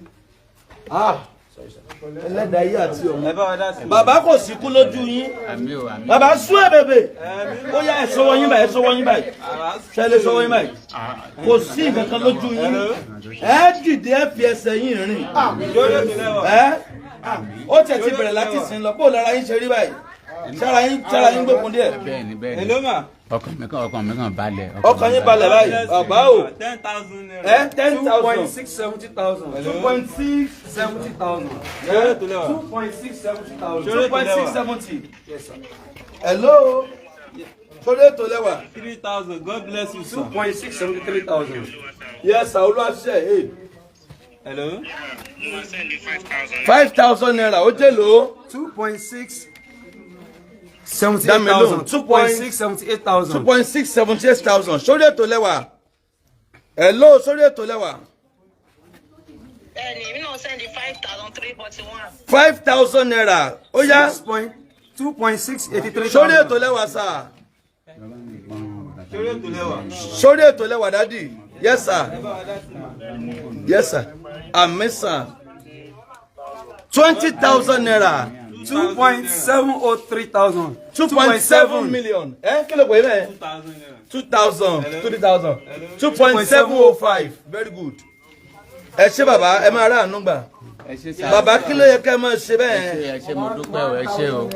Ẹlẹ́dàá ayé àti ọ̀run.
Ẹ bá wa dá sí i.
Bàbá kò sí kú lójú yín.
Àmín o, àmín.
Bàbá sún ẹ̀ bèbè. Ó yá, ẹ sọwọ́ yín báyìí, ẹ sọwọ́ yín báyìí. Ṣé lè sọwọ́ yín báyìí? Kò sí nǹkan kan lójú yín. Ẹ dìde, ẹ fi ẹsẹ̀ yín rìn.
Sórí ètò lẹ́wà.
Ẹ ó tẹ̀ ti bẹ̀rẹ̀ láti sìn lọ. Bó lára yín ṣe rí báyìí? Sára yín gbókun díẹ̀.
Bẹ́ẹ̀ni, bẹ́ẹ̀ni.
Hello ma.
Ọkàn mi kàn balẹ̀.
Ọkàn yín balẹ̀ báyìí. Bàbá o.
10,000 naira.
Ẹ ten
Two
thousand.
point six seventy thousand.
2.6.
70,000.
Sórí ètò lẹ́wà.
2.6 70 thousand.
2.6 70.
Yes, sir.
Hello. Sórí ètò lẹ́wà.
3,000. God bless you, sir.
2.6 73 thousand.
Yes sir, olúwaṣẹ́ ẹ̀.
Hello.
5,000 naira, ó jẹ́ lò ó.
2.6 78
Dá mi lóhùn.
thousand. 2.6 78 thousand.
2.6 78 thousand. Sórí ètò lẹ́wà. Hello, sórí ètò lẹ́wà.
Bẹ́ẹ̀ni, èmi náà send 5,341.
5,000 naira, ó yá.
2.6 83
Sórí
thousand.
ètò lẹ́wà sir.
Sórí ètò lẹ́wà.
Sórí ètò lẹ́wà daddy. Yes sir. Yes sir. Àmín sir. 20,000 naira.
2.703 thousand.
2.7 million. Ẹ kí ló pè é bẹ́ẹ̀?
2,000 naira.
2,000, 3,000, 2.705. Very good. Ẹ ṣé bàbá, ẹ máa rà àánú gbà.
Ẹ ṣé sá.
Bàbá, kí ló yẹ kẹ́ ẹ máa ṣe
Ẹ
bẹ́ẹ̀?
ṣé, ẹ ṣé, mo dúpẹ́ o, ẹ ṣé o.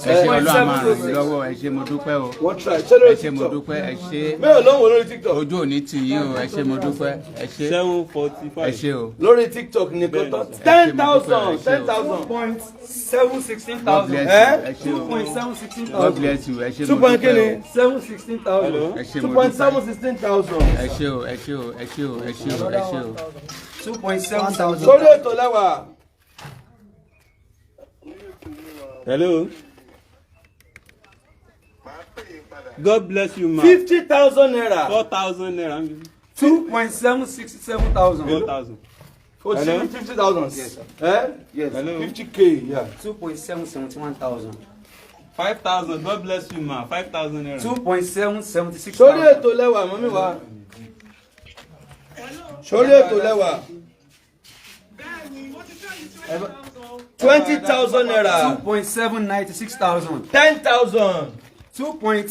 Ẹ ṣé, Ọlọ́run á máa ràn yín lọ́wọ́, ẹ ṣé, mo dúpẹ́ o.
Wọ́n try ṣé lórí
Ẹ ṣé, mo
TikTok.
dúpẹ́, ẹ ṣé.
Mélòó ló ń wò lórí TikTok?
Ojú ò ní tì yín o, ẹ ṣé, mo dúpẹ́, ẹ ṣé.
745.
Ẹ ṣé o.
Lórí TikTok nìkan tán, 10,000, 10,000.
0.7 16
God
thousand.
bless
Eh?
you, ẹ ṣé
Two
o.
point seven sixteen
God
thousand.
bless you, ẹ ṣé,
Two
mo
point
dúpẹ́
kíni?
o.
7 16 thousand.
Ẹ ṣé,
Two
mo
point
dúpẹ́.
7 16 thousand.
Ẹ ṣé o, ẹ ṣé o, ẹ ṣé o, ẹ ṣé o, ẹ ṣé o.
2.7 thousand.
Sórí ètò lẹ́wà.
Hello. God bless you, ma.
50,000 naira.
4,000 naira.
2.767 thousand.
4,000.
Forty 50,000.
Yes, sir.
Eh?
Yes.
Hello.
50K, yeah.
2.771 thousand.
5,000. God bless you, ma. 5,000 naira.
2.776
Sórí
thousand.
ètò lẹ́wà, mummy wa. Sórí ètò lẹ́wà.
Bẹ́ẹ̀ni, mo ti send 20,000.
20,000 naira.
2.796 thousand.
10,000.
Two point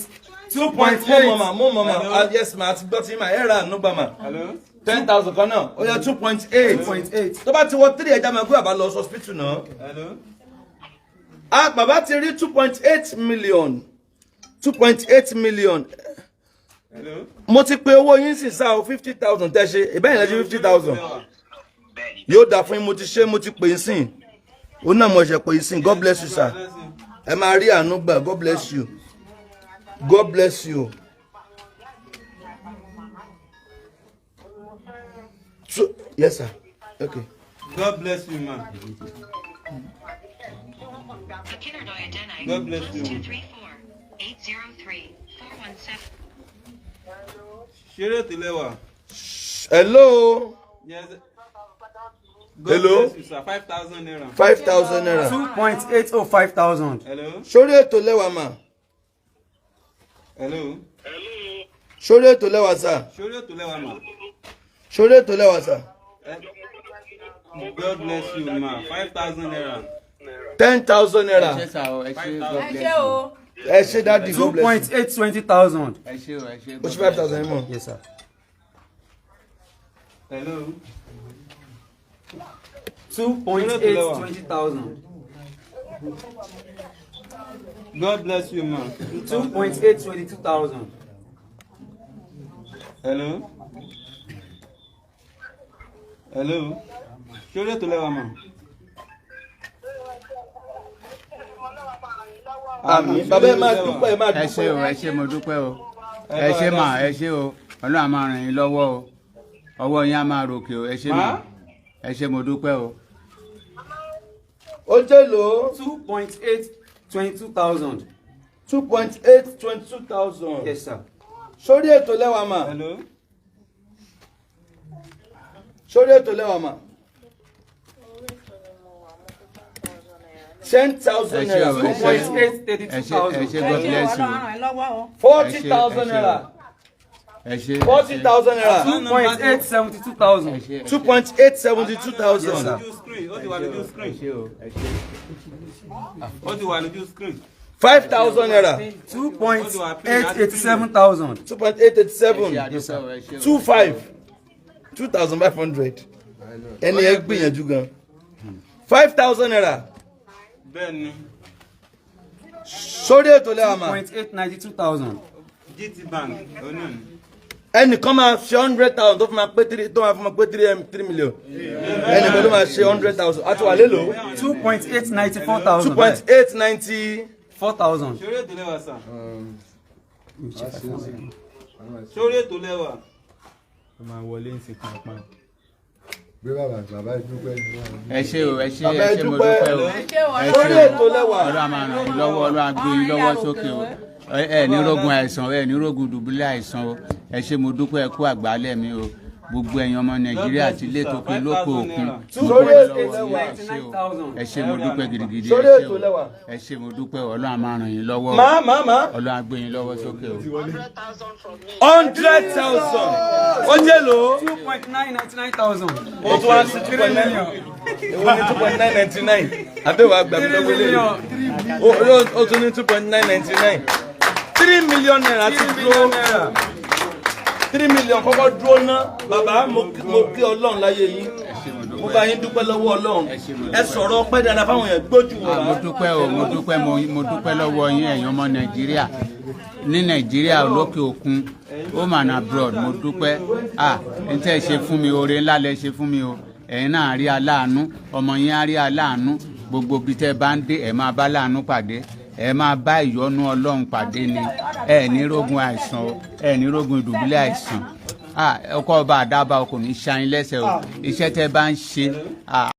Two point
2.8.
Mú mọ̀mà, mú mọ̀mà. Ah, yes ma, àti gbọ́ tí ma ẹ̀ rà àánú gbà mà.
Hello.
10,000 kan náà, ó yẹ 2.8.
2.8.
Tó bá ti wọ three, ẹja máa gbé bàbá lọ hospital náà.
Hello.
Ah, bàbá ti rí 2.8 million, 2.8 million.
Hello.
Mo ti pe owó yín sì sá o, 50,000 tẹ́ ṣe ìbẹ́yìn lẹ́jọ́ 50,000 yóò dà fún yín. Mo ti ṣe, mo ti pè é sìn, ó náà mo ṣe pè é sìn. God bless you, sir. Ẹ máa rí àánú gbà. God bless you, God bless you. So, yes sir, okay.
God bless you, ma. God bless you.
234 803 417.
Ṣeré ètò lẹ́wà.
Hello.
Yes. God
Hello?
bless you, sir. 5,000 naira.
5,000 naira.
2.805 thousand.
Hello.
Sórí ètò lẹ́wà mà.
Hello.
Sórí ètò lẹ́wà sir.
Ṣeré ètò lẹ́wà, ma.
Sórí ètò lẹ́wà sir.
God bless you, ma. 5,000 naira.
10,000 naira.
Ẹ ṣé sá o, ẹ ṣé, God
Ẹ
bless
ṣé
you.
o.
Ẹ ṣé daddy,
Two
God bless
point
you.
820 thousand.
Ẹ ṣé o, ẹ ṣé.
Ó ṣe 5,000 yín mọ̀.
Yes, sir.
Hello.
2.820 thousand.
God bless you, ma.
2.822 thousand.
Hello. Hello. Ṣeré ètò lẹ́wà, ma.
Àmín bàbá, ẹ máa dúpẹ́, ẹ máa
Ẹ ṣé
dúpẹ́.
o, ẹ ṣé, mo dúpẹ́ o. Ẹ ṣé mà, ẹ ṣé o. Ọlọ́run á máa ràn yín lọ́wọ́ o. Ọwọ́ yín á máa ròkè o. Ẹ ṣé mà, ẹ ṣé, mo dúpẹ́ o.
Ó jẹ́ lò ó.
2.822 thousand.
2.822 thousand.
Yes, sir.
Sórí ètò lẹ́wà mà.
Hello.
Sórí ètò lẹ́wà mà. 10,000
Ẹ ṣé
naira.
o, ẹ
Two
ṣé.
point eight thirty
Ẹ
two
ṣé, ẹ
thousand.
ṣé, God bless you.
Ọlọ́run ràn ẹ́ lọ́wọ́ o.
40,000 naira.
Ẹ ṣé.
40,000 naira.
2.872 thousand.
Ẹ ṣé.
2.872 thousand.
Lójú screen, ó ti wà lójú
Ẹ
screen.
ṣé o, ẹ ṣé.
Ó ti wà lójú screen.
5,000 naira.
2.887 thousand.
2.887.
Ẹ ṣé, adúpẹ́ o, ẹ ṣé o.
Two five, 2,500. Ẹni ẹ gbìyànjú gan. 5,000 naira.
Bẹ́ẹ̀ni,
Sórí ètò lẹ́wà mà.
2.892 thousand.
GT Bank, òun náà ni.
Ẹnìkan máa ṣe 100,000 tó fi máa pé three, tó máa fi máa pé three m 3 million. Ẹnìkan tó máa ṣe 100,000. A ti wà lélo.
2.894
Two
thousand.
point eight ninety
four thousand.
Sórí ètò lẹ́wà sà. Sórí ètò lẹ́wà.
Bí bàbá bàbá dúpẹ́.
Ẹ ṣé o, ẹ ṣé.
Bàbá,
Ẹ
ẹ
ṣé, mo
dúpẹ́.
dúpẹ́ o.
Ẹ ṣé o,
Ẹ
Sórí
ṣé o.
ètò lẹ́wà.
Ọlọ́run á máa ràn yín lọ́wọ́, Ọlọ́run á gbé yín lọ́wọ́ sókè o. Ẹ ní rógun àìsàn, ẹ ní rógun dùbúlẹ̀ àìsàn o. Ẹ ṣé, mo dúpẹ́. Ẹ kú àgbálẹ̀ mi o. Gbogbo ẹ̀yin ọmọ Nàìjíríà àti ilé tó pin lóko òkun, mo
Sórí
dúpẹ́
ètò
lọ́wọ́
lẹ́wà.
yín. Ẹ ṣé o, ẹ ṣé, mo dúpẹ́ gidigidi. Ẹ
Sórí
ṣé
ètò
o,
lẹ́wà.
ẹ ṣé, mo dúpẹ́. Ọlọ́run á máa ràn yín lọ́wọ́ o.
Máa máa máa.
Ọlọ́run á gbé yín lọ́wọ́ sókè o.
100,000. Ó jẹ́ lò ó.
2.999 thousand.
Ó tún wá sí 2.9. Èwo ni 2.999? Àbẹ̀wò àgbàmí lọ́wọ́ ilé. Ó tún ní 2.999. 3 million naira ti dúró. 3 million kọ́kọ́ dúró ná. Bàbá, mo kí Ọlọ́run láyé yín. Mo bá yín dúpẹ́ lọ́wọ́ Ọlọ́run. Ẹ sọ̀rọ̀ ọpẹ́ dáadáa fáwọn èèyàn gbójú wọn.
Ah, mo dúpẹ́ o, mo dúpẹ́, mo dúpẹ́ lọ́wọ́ yín, ẹ̀yin ọmọ Nàìjíríà ní Nàìjíríà, lókè òkun, home and abroad. Mo dúpẹ́. Ah, n tẹ́ ẹ ṣe fún mi, oore ńlá lẹ ṣe fún mi o. Ẹ̀yin náà rí aláàánú, ọmọ yín á rí aláàánú. Gbogbo ibi tẹ́ ẹ bá ń dé, ẹ máa bá láàánú pàdé, ẹ máa bá ìyọ́nú Ọlọ́run pàdé ni. Ẹ ní rógun àìsàn o, ẹ ní rógun ìdùbúlẹ̀ àìsàn. Ah, ọkọ ọba àdábà, kò ní ṣayín lẹ́sẹ̀ o. Iṣẹ́ tẹ́ bá ń ṣe, ah.